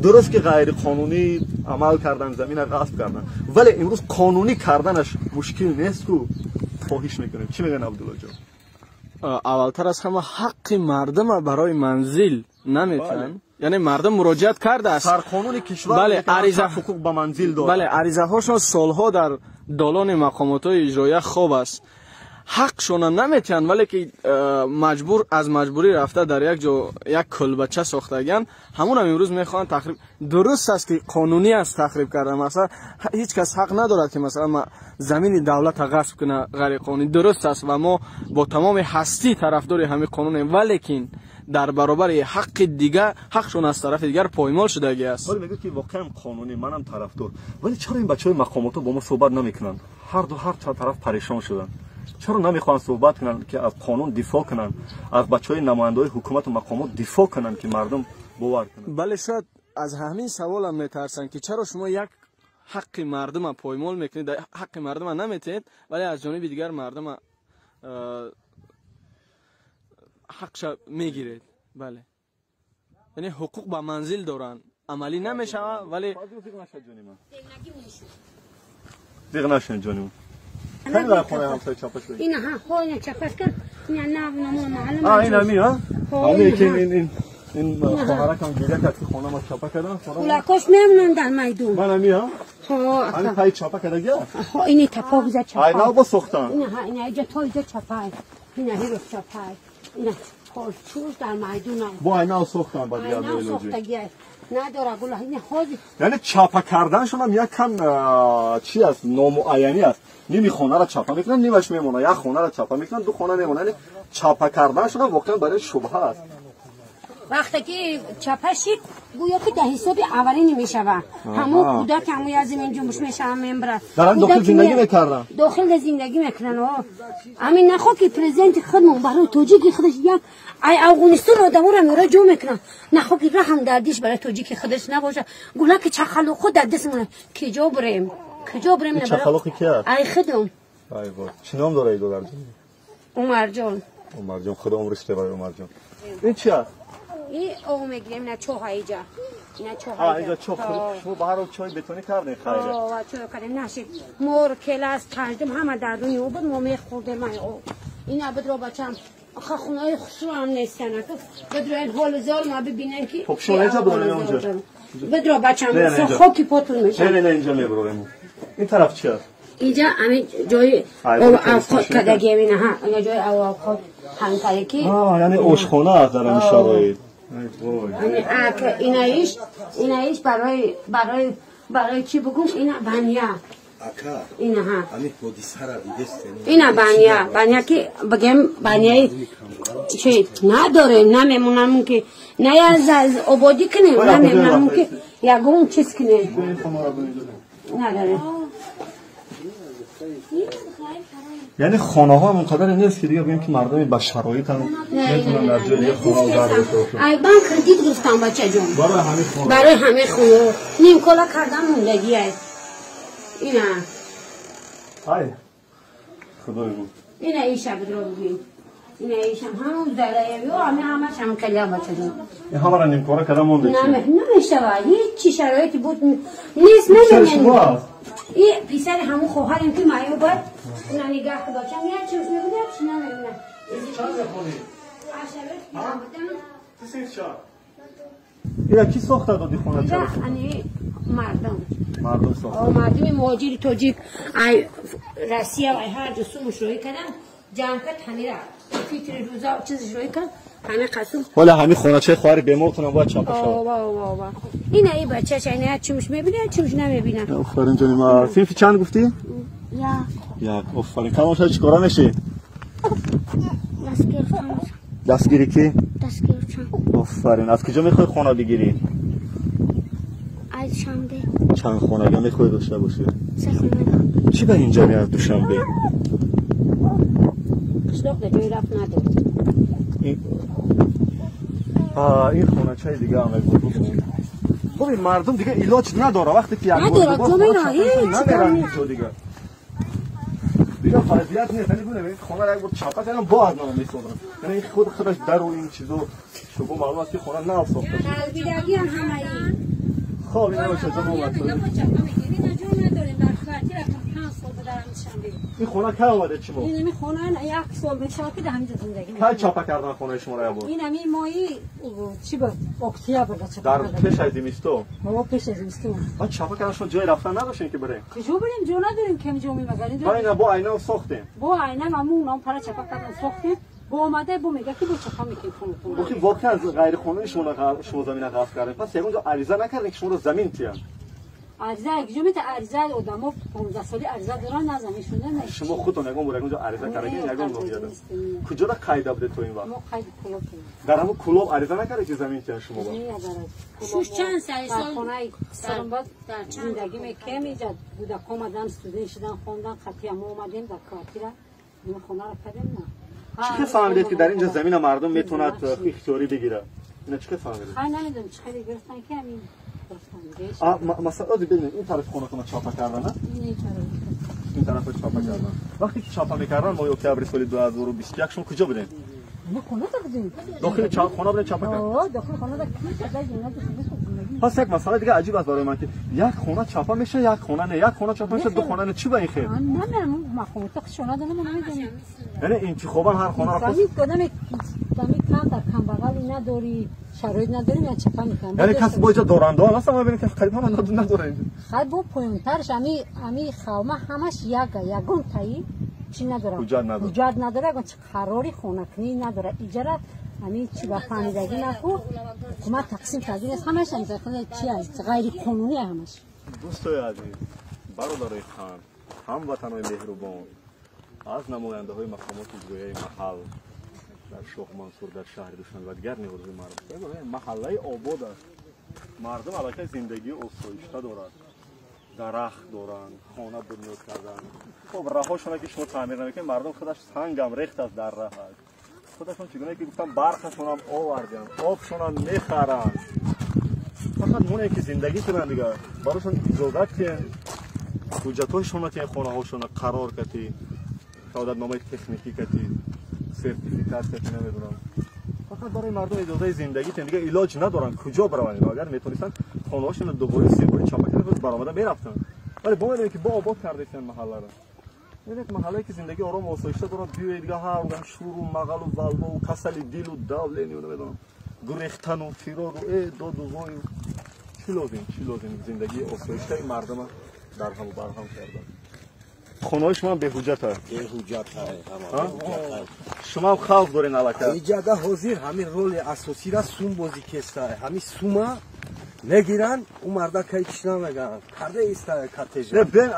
Дуруст ки ғайриқонунӣ амал кардан, замина ғасб кардан, вале имрӯз қонунӣ карданаш мушкил нест ку. Хоҳиш мекунем. Чӣ мегӯян Абдуллоҷон? Аввалтар аз ҳама ҳаққи мардума барои манзил наметиҳанд. Яъне мардум муроҷиат кардааст. Сарқонуни кишвар, бале, ариза ҳуқуқ ба манзил дорад. Бале, аризаҳошон солҳо дар долони мақомотҳои иҷроия хоб аст. Ҳақшона наметиҳанд, вале ки маҷбур аз маҷбурӣ рафта дар як ҷо як кулбача сохтагиянд, ҳамонам имрӯз мехоҳанд тахриб. Дуруст аст ки қонунӣ аст тахриб кардан, масалан ҳеҷ кас ҳақ надорад ки масалан замини давлатро ғасб кунад ғайриқонунӣ. Дуруст аст ва мо бо тамоми ҳастӣ тарафдори ҳамин қонунем, валекин дар баробари ҳаққи дигар ҳақшон аз тарафи дигар поймол шудагӣ аст. Вале мегӯяд ки воқеан қонунӣ, манам тарафдор, вале чаро ин бачаҳои мақомотҳо бо мо суҳбат намекунанд? Ҳар ду ҳар чанд тараф парешон шуданд. Чаро намехоҳанд суҳбат кунанд ки аз қонун дифоъ кунанд, аз бачаҳои намояндаҳои ҳукумату мақомот дифоъ кунанд ки мардум бовар кунанд? Бале, шояд аз ҳамин саволам метарсанд ки чаро шумо як ҳаққи мардума поймол мекунед, ҳаққи мардума наметиҳед, вале аз ҷониби дигар мардума ҳақша мегиред. Бале, яъне ҳуқуқ ба манзил доранд, амалӣ намешавад, вале зиқ нашавед ҷони ман. خیلی در خونه همسایه چپش بگیر. این ها خونه چپش کرد. نه نه نه معلم. این همی ها؟ همین که این این خواهرک هم گیره کرد که خونه ما چپه کردن. کولاکاش میمونن در میدون. من همی ها؟ ها. همین پای چپه کرده گیا؟ ها اینی تپا بزد چپه. ای نه با ساختن. این ها این اینجا تا اینجا چپه. این هیرو چپه. این چوز در میدون. با اینا ساختن با دیگه ساختگی. نداره گله این خود. یعنی چپه کردنشون هم یک کم چی است؟ نامعینی است. نیمی خونه را چپه میکنن، نیمش میمونه. یک خونه را چپه میکنن، دو خونه میمونه. یعنی چپه کردنشون هم واقعا برای شبهه است. وقتی که چپه شد گویا که در حساب اولین میشوه. همون کودک همون از این جنبش میشه میبره. دارن داخل زندگی میکردن. داخل زندگی میکنن. همین نخوا که پرزیدنت خودمون برای توجیک خودش یک ای افغانستان آدمو را میره جو میکنن. نخوا که رحم دردیش برای توجیک خودش نباشه. گویا که چخلو خود در دستمونه. کجا بریم؟ کجا بریم؟ این چخلوقی کی است؟ ای خودم. ای وای. چی نام داره ای دادر جان؟ عمر جان. عمر جان خدا عمرش بده برای عمر جان. این چی است؟ این او میگیریم نه چوه اینجا. نه چوه اینجا. اینجا چوه. شما به هر حال چای بتونی کردین خیره. آه چای کردیم نشید. مور کلاس تاجدم همه دردونی او بود ما میخوردیم او. این عبد رو بچم آخه خونه خسرو هم نیستن. بدرو این حال زار ما ببینن که خب شما اینجا برو اونجا. بدرو بچم خاکی پاتون میشه. نه نه اینجا میبریم. این طرف چیه؟ اینجا همین جای اوقات کدگی اینه ها. اینجا جای اوقات همکاری کی؟ یعنی آشخانه است در این شرایط. اینایش اینایش برای برای برای چی بگم؟ اینا بنیا. اینا ها. اینا بنیا بنیا که بگم بنیای چی نداره نمیمونم که نه از آبادی کنیم نمیمونم که یگون چیز کنیم نداره. یعنی خانه ها هم اونقدر نیست که دیگه بگیم که مردم با شرایط هم نمیتونن در جای دیگه خانه و در داشته باشن. ای من کردیت گرفتم بچه جون. برای همه خانه. برای همه خانه. نیم کلا کردم موندگی ای. اینا. ای خدای من. اینا این شب رو ببین. اینا ایشم همون ذره یو همه همش هم کلا بچه جون. این همه را نیم کاره کردم مونده. نه نمیشه هیچ شرایطی بود نیست نمیشه. این پسر همون خواهرم که معیوب بود اونا نگاه که بچم یه چیز میگه چی نمیدونم. چند میخونی؟ ها؟ اینا کی ساخته دادی خونه چرا؟ یعنی مردم. مردم ساخته. مردم مهاجر تاجیک ای روسیه و هر جا سومش روی کردن جمع کرد همین را فیتر روزا چیزش روی کرد ҳамин қасум. Ҳола ҳамин хоначаи хоҳари бемортонам бояд чапа шавад. Ова ова ова. Ина ин бачааш ина чумш мебина, чумш намебина. Офарин ҷони ма. Синфи чанд гуфтӣ? Як. Як. Офарин. Калон шавӣ чӣ кора мешӣ? Дастгири кӣ? Дастгирчан. Офарин. Аз куҷо мехоҳӣ хона бигирӣ? Аз Душанбе. Чанд хонага мехоҳӣ дошта бошӣ? Се хонага. Чӣ ба инҷа меяд Душанбе? Қишлоқ дар ҷои рафт надорад. Ин хоначаи дига ҳам бубин, мардум дига илоҷ надора вақте ки як намеранд инҷо дига. Дига вазъият нест. Яъне бубинед, хонаро як бор чапа кардам, бо аз нав месозанд. Яъне ин худ худаш дару ин чизо шумо маълум аст ки хона нав сохта шуд. Қалбидагиам ҳамаи. Хоб ина бошад ҷо омад. Ин хона кай омадед шумо? Ин ҳамин хона як сол мешавад ки дар ҳаминҷо зиндагӣ мекунем. Кай чапа кардан хонаи шуморо як бор? Ин ҳамин моҳи чӣ буд? Октябр чапа дар кардан. Пеш аз зимистон? Ҳо, пеш аз зимистон. Баъд чапа кардан шумо ҷои рафтан надоштем ки бирем? Куҷо бирем? Ҷо надорем ки ҳаминҷо мемагар. Ба ина бо айнам сохтем. Бо айнам ҳамун ном пара чапа кардан сохтем. Бо омада бо мега ки бо чапа мекунем хонатон. Бо ки воқеан ғайриқонунӣ шумо замина ғасб кардем. Пас ягон ҷо ариза накардем ки шуморо замин тиям? Ариза якҷо мета ариза одамо 15 соли ариза доран на замин шуда на. Шумо худтон ягон бор ягон ҷо ариза кардагин ягон ноҳияда? Куҷода қайда будед то ин вақт? Мо қайди Кулоб будем. Дар ҳамон Кулоб ариза накардед ки замин тиям шумо ба? Шуш чанд сол хонаи сарумбад зиндагӣ мекунем инҷа кӯдакҳо омадан студент шудан хондан қатъия мо омадем дар квартира ин хонаро кардем на. Чӣ хел фаҳмидед ки дар инҷа замина мардум метавонад ихтиёрӣ бигирад? Ина чӣ хел фаҳмидед? Хай намедонам чӣ хеле гирифтан ки ҳамин. Масалан, бибинед, ин тарафи хонатонро чапа кардан, ин тарафро чапа кардан. Вақте ки чапа мекардан моҳи октябри соли 2021 шумо куҷо будем? Мо хонада будем. Дохили хона будем чапа кард? О, дохили хонада. Пас як масъала дига аҷиб аст барои ман ки як хона чапа мешавад, як хона не, як хона чапа мешавад, ду хона не. Чӣ ба ин хел? Намедонам, мақомота хушона дорам, мо намедонем. Яъне интихобан ҳар хонаро хос одаме кам дар камбағалӣ надорӣ, шароит надорӣ, я чапа мекунам. Яъне кас бо инҷо дорандаҳо ҳастанд, ма бибинем ки қариб ҳама надоранд инҷо. Хай бо поёнтарш ами хавма ҳамаш яга, ягон таи чӣ надорад. Ҳуҷҷат надорад. Ҳуҷҷат надорад, ягон чи қарори хонакунӣ надорад. Иҷара ами чӣ ба фаҳмидагӣ наку, ҳукумат тақсим карда нест, ҳамаш чи аст, ғайриқонунӣ ҳамаш. Дӯстои азиз, бародарои хан, ҳамватанои меҳрубон, аз намояндаҳои мақомоти иҷроияи маҳал дар Шоҳ Мансур, дар шаҳри Душанбе ва дигар ниҳодҳои марбута, маҳаллаи обод аст. Мардум аллакай зиндагии осоишта дорад, дарахт доранд, хона бунёд карданд. Хоб раҳошона ки шумо таъмир намекунед, мардум худаш сангам рехт аст дар раҳ аст. Худашон чӣ гуна ки гуфтам, барқашонам овардианд, обшонам мехаранд. Фақат моне ки зиндагӣ кунанд дига, барошон иҷозат киен, ҳуҷҷатҳояшонро киен, хонаҳошона қарор кати, шаҳодатномаи техникӣ кати, сертификат кати, намедонам. Фақат барои мардум иҷозаи зиндагӣ тиен, дига илоҷ надоранд, куҷо бираванд ино. Агар метонистанд хонаҳошонро дубора себори чапа карда баромада мерафтанд. Вале бо медонем ки бо обод кардесиян маҳалларо. Бибинед, маҳаллае ки зиндагии ором ва осоишта дорад, биёед дига ҳар одам шуру мағалу валвову касали дилу давлению намедонам, гурехтану фирору доду вою. Чӣ лозим, чӣ лозим зиндагии осоиштаи мардума дарҳаму барҳам кардан. Хонаҳои шумо беҳуҷҷат аст? Беҳуҷҷат. Шумо ҳам хавф дорен аллакай? Иҷада ҳозир ҳамин роли асосиро сум бозӣ кестай. Ҳамин сума мегиранд, ӯ мардакай чӣ намегӯянд. Карда истай кортежа. Не, бен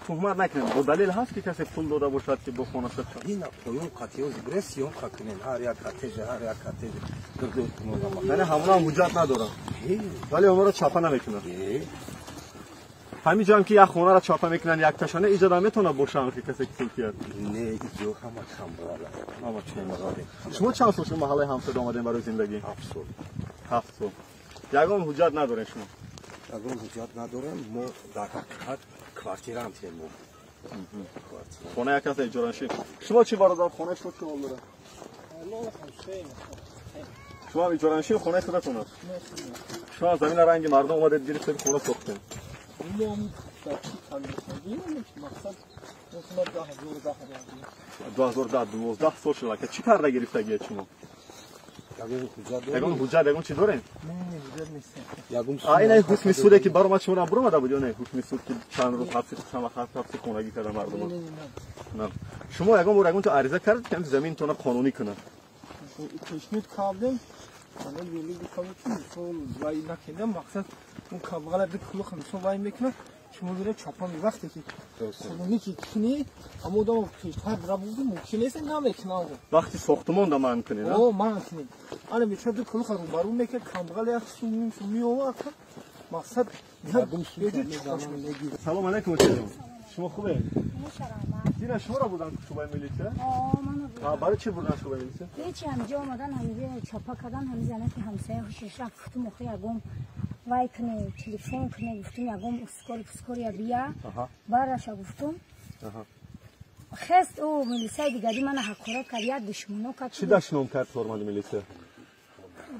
туҳмат накунем. Бо далел ҳаст ки касе пул дода бошад ки бо хона шад? Ина поён қатиёз бирес съёмка кунем. Ҳар як кортежа, ҳар як кортежа. Гирдӯ кунем. Яъне ҳамона ҳам ҳуҷҷат надоранд. Вале онҳоро чапа намекунанд. Ҳамин ҷо ҳам ки як хонаро чапа мекунанд як ташана, иҷода метавонад бошад ки касе ки пул кият? Не, иҷо ҳама камбағал. Ҳама камбағал. Шумо чанд сол шуд маҳаллаи ҳамсода омадем барои зиндагӣ? 7 сол. 7 сол. Ягон ҳуҷҷат надорем шумо? Ягон ҳуҷҷат надорем. Мо дар ҳақиқат квартирант ем. Хона як каса иҷораншин. Шумо чӣ бародар, хонаи шумо чӣ ҳол дорад? Шумо ҳам иҷораншин, хонаи худатон аст? Шумо аз замина ранги мардум омадед гирифтед хона сохтед. Мақсад 2010 12 сол шуд. Чӣ карда гирифтагиед шумо? Ягон ҳуҷҷат, ягон чӣ дорем? Не, ҳуҷҷат нест. Ин ай ҳукми суде ки баромад шумо баромада буд ё не? Ҳукми суд ки чанд рӯз ҳабси чанд вақт ҳабси хонагӣ карда мардум. Не. Шумо ягон бор ягон ариза кардед ки заминтонро қонунӣ кунад? Пешниҳод кардем, мисол вай накардам, мақсад он камбағала ду кулух мисол вай мекунад, шумо бира чапа вақте ки қонунӣ ки кунӣ, ҳамо одам пештар бира буду мумкин нест намекунад. Вақти сохтумон да манъ кунед? О, манъ кунед. Ана бечора ду кулуха рӯбарӯ мекард, камбағала як сум меовард, мақсад. Салом алейкум, очаҷон. Шумо хубед? Дина шуморо бурдан шӯъбаи милитсия? Барои чӣ бурдан шӯъбаи милитсия? Ҳечи, ҳамиҷо омадан, ҳамиҷо чапа кардан, ҳами занаки ҳамсоя ҳушиш рафт, гуфтум охи ягон вай куне, телефон куне, гуфтум ягон ускори пускория бия, бараша гуфтум. Хест ӯ милисияи дигари мана ҳақорат кард, як душмоно кард. Чӣ дашном кард корманди милитсия?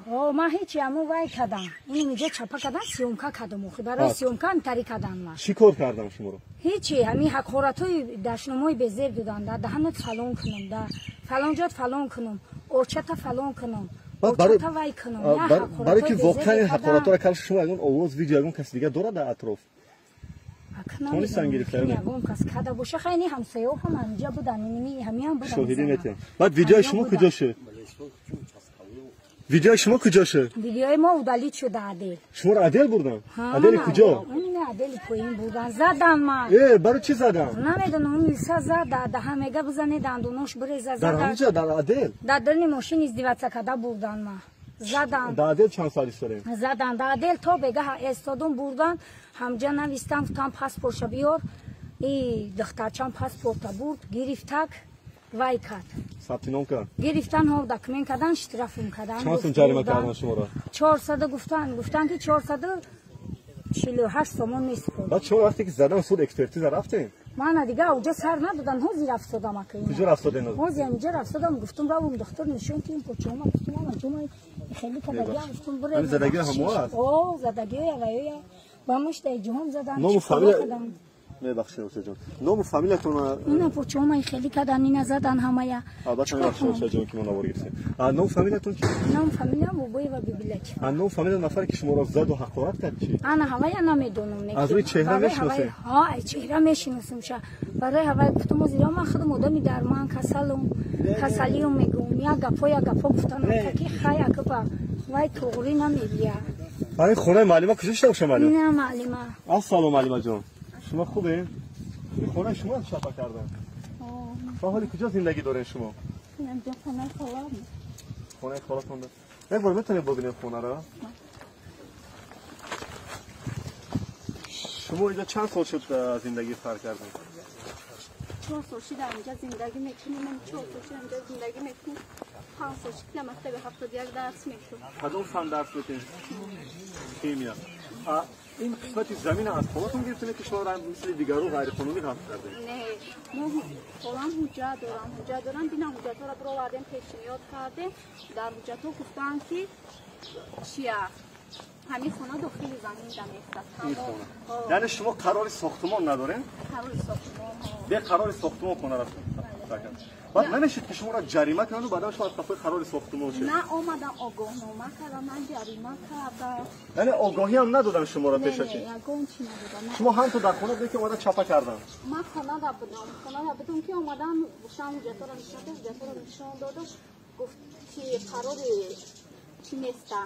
Ман ҳечи, ҳамо вай кардам, инҷо чапа кардан, съёмка кардам, охи барои съёмка ҳамтарӣ кардан ман. Чӣ кор кардам шуморо? Ҳечи, ҳамин ҳақоратҳои дашномҳои безеб доданд, да даҳанат фалон кунам, да фалон ҷот фалон кунам, очата фалон кунам, очата вай кунам. Барои ки воқеан ин ҳақоратҳоро кард шумо ягон овоз, видео, ягон каси дигар дорад дар атроф? Тонистан гирифта? Ягон кас карда боша, хай ни ҳамсояҳо ҳам ҳамиҷа будан, ҳамиам будан. Шоҳидӣ метиҳам. Баъд видеои шумо куҷо шуд? Видеои шумо куҷо шуд? Видеои мо удалить шуда адел. Шуморо адел бурдан? Адели куҷо? Адели поин бурдан. Задан ман. Барои чӣ задан? Намедонам, милиса зада, даҳа мега бизане, дандонош биреза зада. Дар ҳамиҷа, дар адел? Дар дарни мошин издеваться карда бурдан ман. Задан. Дар адел чанд соат истодем? Задан. Дар адел то бега истодум бурдан, ҳамҷа навистам, гуфтам паспортша биёр. И духтарчам паспорта бурд, гирифтак. Вай кард. Сабти ном кард? Гирифтан, ҳо, документ кардан, штрафум кардан. Чанд сум ҷарима кардан шуморо? 400 гуфтан, гуфтан ки 448 сомон месупорд. Баъд шумо вақте ки задан суд экспертиза рафтем? Мана дига ауҷа сар надодан, ҳозир рафтодам ака. Куҷо рафтодем? Ҳозир ҳамиҷа рафтодам, гуфтум равум духтур нишон ки ин почома, гуфтум ама ҷумай хеле кадагиам, гуфтум буре. Ҳамин задагиҳо ҳамо аст? О, задагиҳоя ваёя ба мушта ҷуҳом задан. Ному фамилия мебахшед, устодҷон. Ному фамилиятон? Ина почома хеле кадан, ина задан ҳамая. Албатта мебахшед, устодҷон, ки мо навор гирифтем. Ному фамилиятон чи? Ному фамилиям Бобоева Бибилач. Ному фамилия нафаре ки шуморо заду ҳақорат кард чи? Ана ҳавая намедонам. Аз рӯи чеҳра мешиносем? Ҳа, аз чеҳра мешиносем ша. Барои ҳавая гуфтум, озира ман худам одами дарман, касалум, касалиум мегӯм. Як гапо, як гапо гуфтанам, ки хай акба вай туғри намебия. Ин хонаи муаллима куҷо шуда боша муаллима? Ина муаллима. Ассалому муаллимаҷон. Шумо хубе? Ин хонаи шумо аз чапа кардан? Ба ҳоли куҷо зиндагӣ доред шумо? Инҷо хонаи холам. Хонаи холатон. Як бор метавонед бибинед хонаро? Шумо инҷо чанд сол шуд зиндагӣ сар кардед? 4 сол шуд инҷо зиндагӣ мекунем. 4 сол шуд инҷо зиндагӣ мекунем. 5 сол шуд ки мактаби 71 дарс мекунем. Кадом фан дарс мекунед? Химия. Ин қисмати замин аз холатон гирифтед ки шумо мисли дигару ғайриқонунӣ ғасб кардед? Не, мо холам ҳуҷҷат дорам, ҳуҷҷат дорам, дина ҳуҷҷатҳоро баровардем, пешниҳод кардем. Дар ҳуҷҷатҳо гуфтанд ки чия ҳамин хона дохили замин да меистад. Яъне шумо қарори сохтумон надоред? Қарори сохтумон. Бе қарори сохтумон хонаро сакан. Баъд намешид ки шуморо ҷарима кунанд, баъдан шумо аз қафои қарори сохтумон шед? На, омадам огоҳнома кардам, ман ҷарима кардам. Яъне огоҳӣ ҳам надодам шуморо пешакӣ? Не, ягон чӣ надодам. Шумо ҳам то дар хона будед ки омадан чапа кардан? Ман хона да будам, хона да будам ки омадан, гуфтам ҳуҷҷатҳоро нишон дод, ҳуҷҷатҳоро нишон додам, гуфт ки қарори чӣ неста,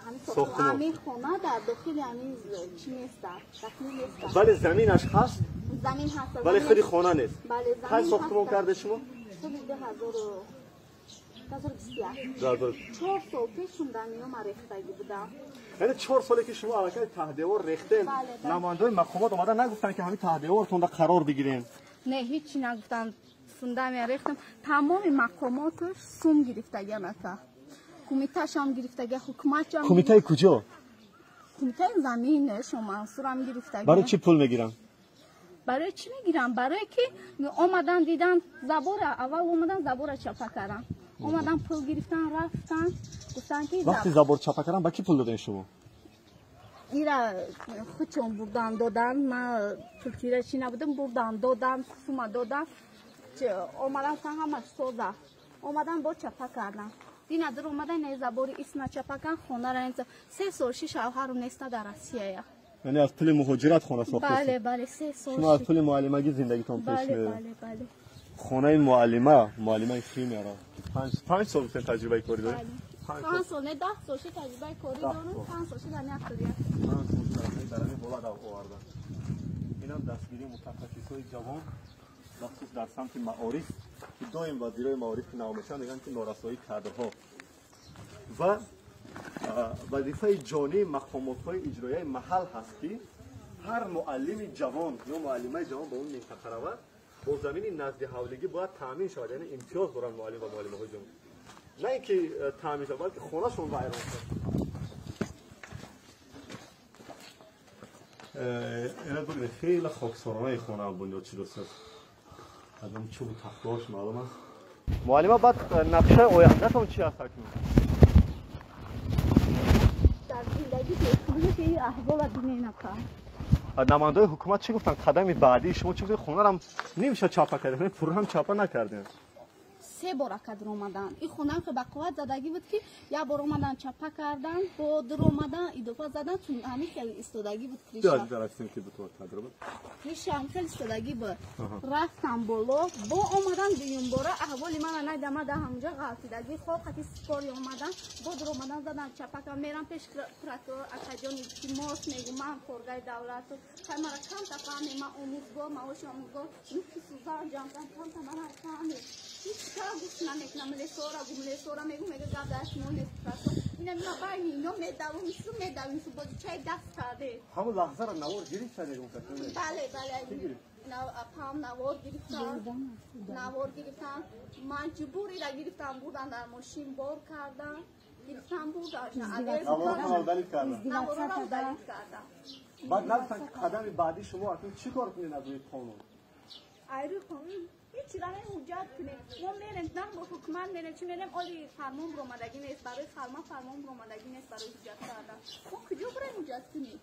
ҳамин хона дар дохили ҳамин чӣ неста, дохил неста. Вале заминаш ҳаст? Замин ҳаст. Вале худи хона нест. Бале, замин. Кай сохтумон карде шумо? Соли 2021. 4 сол пеш фундаментҳо рехтагӣ будам. Яъне 4 соле ки шумо аллакай таҳдевор рехтем, намояндаҳои мақомот омада нагуфтанд ки ҳамин таҳдевортонда қарор бигирем? Не, ҳеҷ нагуфтанд. Фундамент рехтам. Тамоми мақомоташ сум гирифтагиан ака. Кумиташам гирифтага, ҳукуматшам. Кумитаи куҷо? Кумитаи замин, Шомансурам гирифтага. Барои чӣ пул мегиранд? Барои чӣ мегиранд? Барои ки омадан дидан забора, аввал омадан забора чапа кардан. Омадан пул гирифтан, рафтан, гуфтан ки вақти забор чапа кардан ба кӣ пул додем шумо? Ира худшон бурдан додан, ман пулкира чӣ набудам, бурдан додан, сума додан. Омадан ҳамаш соза. Омадан бо чапа кардан. Дина дар омадан не забори исна чапакан хонара не 3 сол ши шавҳарум неста дар Россия. Яъне аз пули муҳоҷират хона сохтед? Бале, бале, 3 сол. Шумо аз пули муаллимагӣ зиндагитон пеш меравад? Бале, бале, бале. Хонаи муаллима, муаллимаи химияро. 5 сол таҷрибаи корӣ доред? 5 сол, не 10 сол ши таҷрибаи корӣ дорам, 5 сол ши дар як. 5 сол дар ҳамин ҳолат оварда. Инам дастгирии мутахассисои ҷавон, махсус дар самти маориф, ки доим вазирои маориф ки нав мешаванд, мегӯянд ки норасоии кадрҳо ва вазифаи ҷонии мақомотҳои иҷроияи маҳал ҳаст, ки ҳар муаллими ҷавон ё муаллимаи ҷавон ба он минтақа равад, бо замини назди ҳавлигӣ бояд таъмин шавад, яъне имтиёз доранд муаллим ва муаллимаҳои ҷавон. На ин ки таъмин шавад, балки хонашон вайрон шавад. Ина бибинед, хеле хоксоронаи хона бунёд шудааст. Аз он чӯбу тахтаҳош маълум аст. Муаллима, баъд нақшаи ояндатон чи аст акнун? Дар зиндагӣ бехудиш ин аҳвола биненака. Намояндаҳои ҳукумат чӣ гуфтанд? Қадами баъдии шумо чӣ гуфтед? Хонарам нимша чапа кардем, пуррам чапа накардем. 3 бор акадр омадан. Ин хонаам хеле ба қувват задагӣ буд, ки як бор омадан чапа кардан, бо дур омадан идофа задан, чун ҳамин хеле истодагӣ буд криша. Криша ҳам хеле истодагӣ буд. Рафтам боло, бо омадан дуюм бора аҳволи мана найдама да ҳамунҷо ғалтидагӣ, хоб қати скори омадан, бо дур омадан задан чапа кардам. Мерам пеш прокурор акаҷон илтимос мегӯм, ман коргари давлату, хай мара камта фаҳмем, ман омӯзгор, маоши омӯзгор, нуфи сӯзан ҷамъ кардам, камта мара фаҳмем. Ҳеҷ кара гӯш намекунам, лесора гум, лесора мегум, мега гап дар шумо нест. Ина ма байни ино медавум, ису медавум, ису бозичаи даст карде. Ҳамон лаҳзаро навор гирифта мегум кас? Бале, бале. Пам навор гирифтам, навор гирифтам, маҷбурира гирифтам, бурдан дар мошин бор кардам, гирифтам бурдан. Наворро удалит кардам. Наворро удалит кардам. Баъд нагуфтанд ки қадами баъдии шумо акнун чӣ кор кунед аз рӯи қонун? Аз рӯи қонун ҳеҷ ра ҳуҷҷат кунем. Мо мерем, на бо ҳукумат мерем, чӣ мерем, оли фармон баромадагӣ нест, барои фармон фармон баромадагӣ нест барои ҳуҷҷат кардан. Мо куҷо бурем ҳуҷҷат кунем?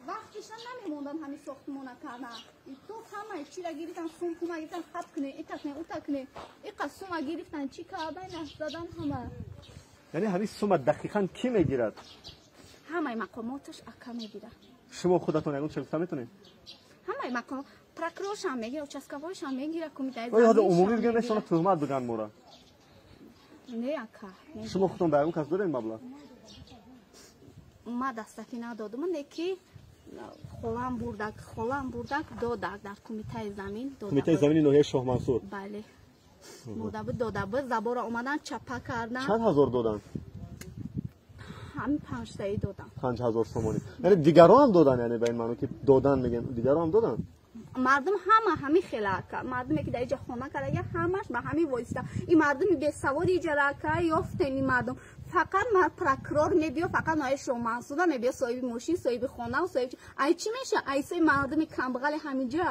Вақтиша намемондан ҳамин сохтмона кардан. То ҳамаи чира гирифтан, сум пума гирифтан, хат кунем, ита кунем, ута кунем. Иқа сума гирифтан, чӣ кардан, задан ҳама. Яъне ҳамин сума дақиқан кӣ мегирад? Ҳамаи мақомоташ ака мегирад. Шумо худатон ягон чиз гуфта метавонед? Ҳамаи мақом прокуроршам мегирад, участковойшам мегирад, кумитаи замин. Умумӣ бигӯям, нешона туҳмат бигӯянд мора. Не, ака. Шумо худтон ба ягон кас додед маблағ? Ма дастакӣ надодум, не ки холам бурдак, додак дар кумитаи замин. Кумитаи замини ноҳияи Шоҳмансур? Бале. Бурда буд, дода буд, забора омадан, чапа кардан. Чанд ҳазор доданд? Ҳамин 5таи додам. 5000 сомонӣ. Яъне дигарон ҳам додан, яъне ба ин маъно ки додан мегӯем, дигарон ҳам додан? Мардум ҳама ҳамин хела ака. Мардуме ки дар иҷа хона кардага ҳамаш ба ҳамин воиста. Ин мардуми бесаводи иҷара ака ёфтем ин мардум. Фақат прокурор мебиё, фақат ноҳияи Шоҳмансура мебиё, соҳиби мошин, соҳиби хона, соҳиби ай чӣ меша? Ай соҳиби мардуми камбағали ҳаминҷа.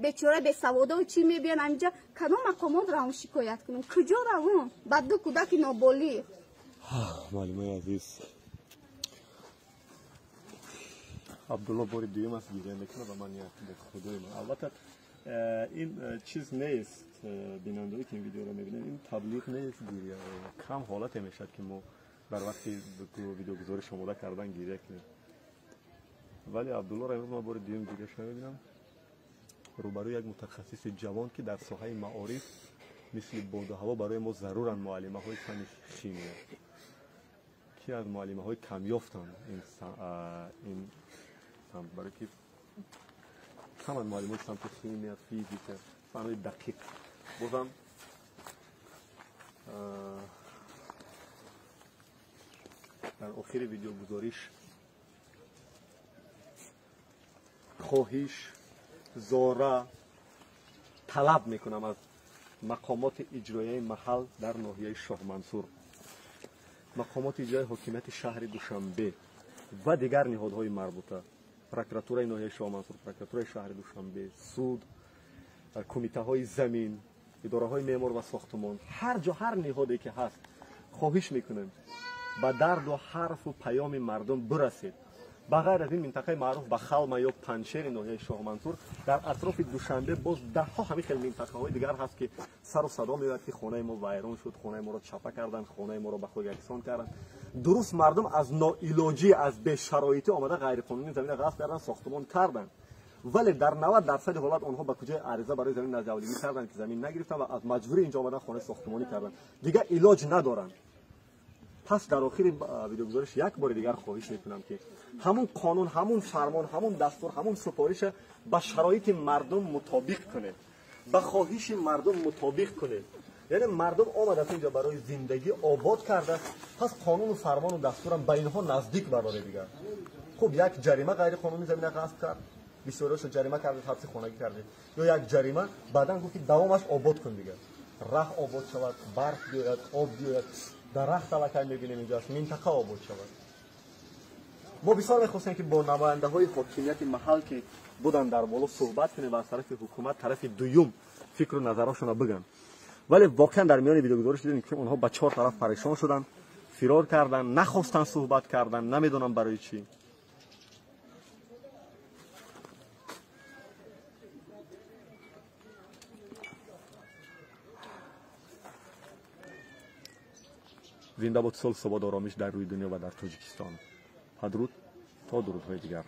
Бечора бесаводо чӣ мебиён ҳаминҷа? Кадом мақомот равон шикоят кунем? Куҷо равон? Ба ду кӯдаки ноболиғ. Муаллимаи азиз, Абдулло бори дуюм аст гиря мекунад ва ман як ба худои ман. Албатта ин чиз нест, бинандаое ки ин видеоро мебинанд, ин таблиғ нест гиря. Кам ҳолате мешавад ки мо дар вақти видеогузориш омода кардан гиря кунем. Вале Абдуллоро имрӯз ман бори дуюм гиряшро мебинам. Рӯбарӯи як мутахассиси ҷавон ки дар соҳаи маориф мисли боду ҳаво барои мо заруранд муаллимаҳои фанни химия, ки аз муаллимаҳои камёфтанд ин самт, барои ки каманд муаллимои самти химия, физика, фанҳои дақиқ. Бозам дар охири видеогузориш хоҳиш, зора талаб мекунам аз мақомоти иҷроияи маҳал дар ноҳияи Шоҳмансур, мақомоти иҷроияи ҳокимияти шаҳри Душанбе ва дигар ниҳодҳои марбута, прокуратураи ноҳияи Шоҳмансур, прокуратураи шаҳри Душанбе, суд, кумитаҳои замин, идораҳои меъмор ва сохтумон, ҳар ҷо ҳар ниҳоде ки ҳаст, хоҳиш мекунем ба дарду ҳарфу паёми мардум бирасед. Ба ғайр аз ин минтақаи маъруф ба Халма ё Панҷшери ноҳияи Шоҳмансур, дар атрофи Душанбе боз даҳҳо ҳамин хел минтақаҳои дигар ҳаст ки сару садо меояд ки хонаи мо вайрон шуд, хонаи моро чапа карданд, хонаи моро ба хок яксон карданд. Дуруст мардум аз ноилоҷӣ, аз бешароитӣ омада ғайриқонунӣ замина ғасб карданд, сохтумон карданд. Вале дар 90% ҳолат онҳо ба куҷои ариза барои замин назди карданд, ки замин нагирифтанд ва аз маҷбурӣ инҷо омадан хона сохтмонӣ карданд. Дигар илоҷ надоранд. Пас дар охири видеогузориш як бори дигар хоҳиш мекунам, ки ҳамун қонун, ҳамун фармон, ҳамун дастур, ҳамун супориша ба шароити мардум мутобиқ кунед, ба хоҳиши мардум мутобиқ кунед. Яъне мардум омадааст инҷо барои зиндагӣ обод карда, пас қонуну фармону дастурам ба инҳо наздик бароред дигар. Хуб, як ҷарима ғайриқонунӣ замина ғасб кард, бисёриашро ҷарима кардед, ҳабси хонагӣ кардед, ё як ҷарима баъдан гуфт, ки давомаш обод кун дигар. Раҳ обод шавад, барф биёяд, об биёяд, дарахт аллакай мебинем инҷоаст, минтақа обод шавад. Мо бисёр мехостем, ки бо намояндаҳои ҳокимияти маҳал, ки буданд дар боло, суҳбат кунем ва аз тарафи ҳукумат, тарафи дуюм фикру назарҳошонро бигӯянд. Вале воқеан дар миёни видеогузориш дидем, ки онҳо ба чор тараф парешон шуданд, фирор карданд, нахостанд суҳбат кардан, намедонам барои чӣ. Зинда бод сулҳ, субот, оромиш дар рӯи дунё ва дар Тоҷикистон. Падруд то дурудҳои дигар.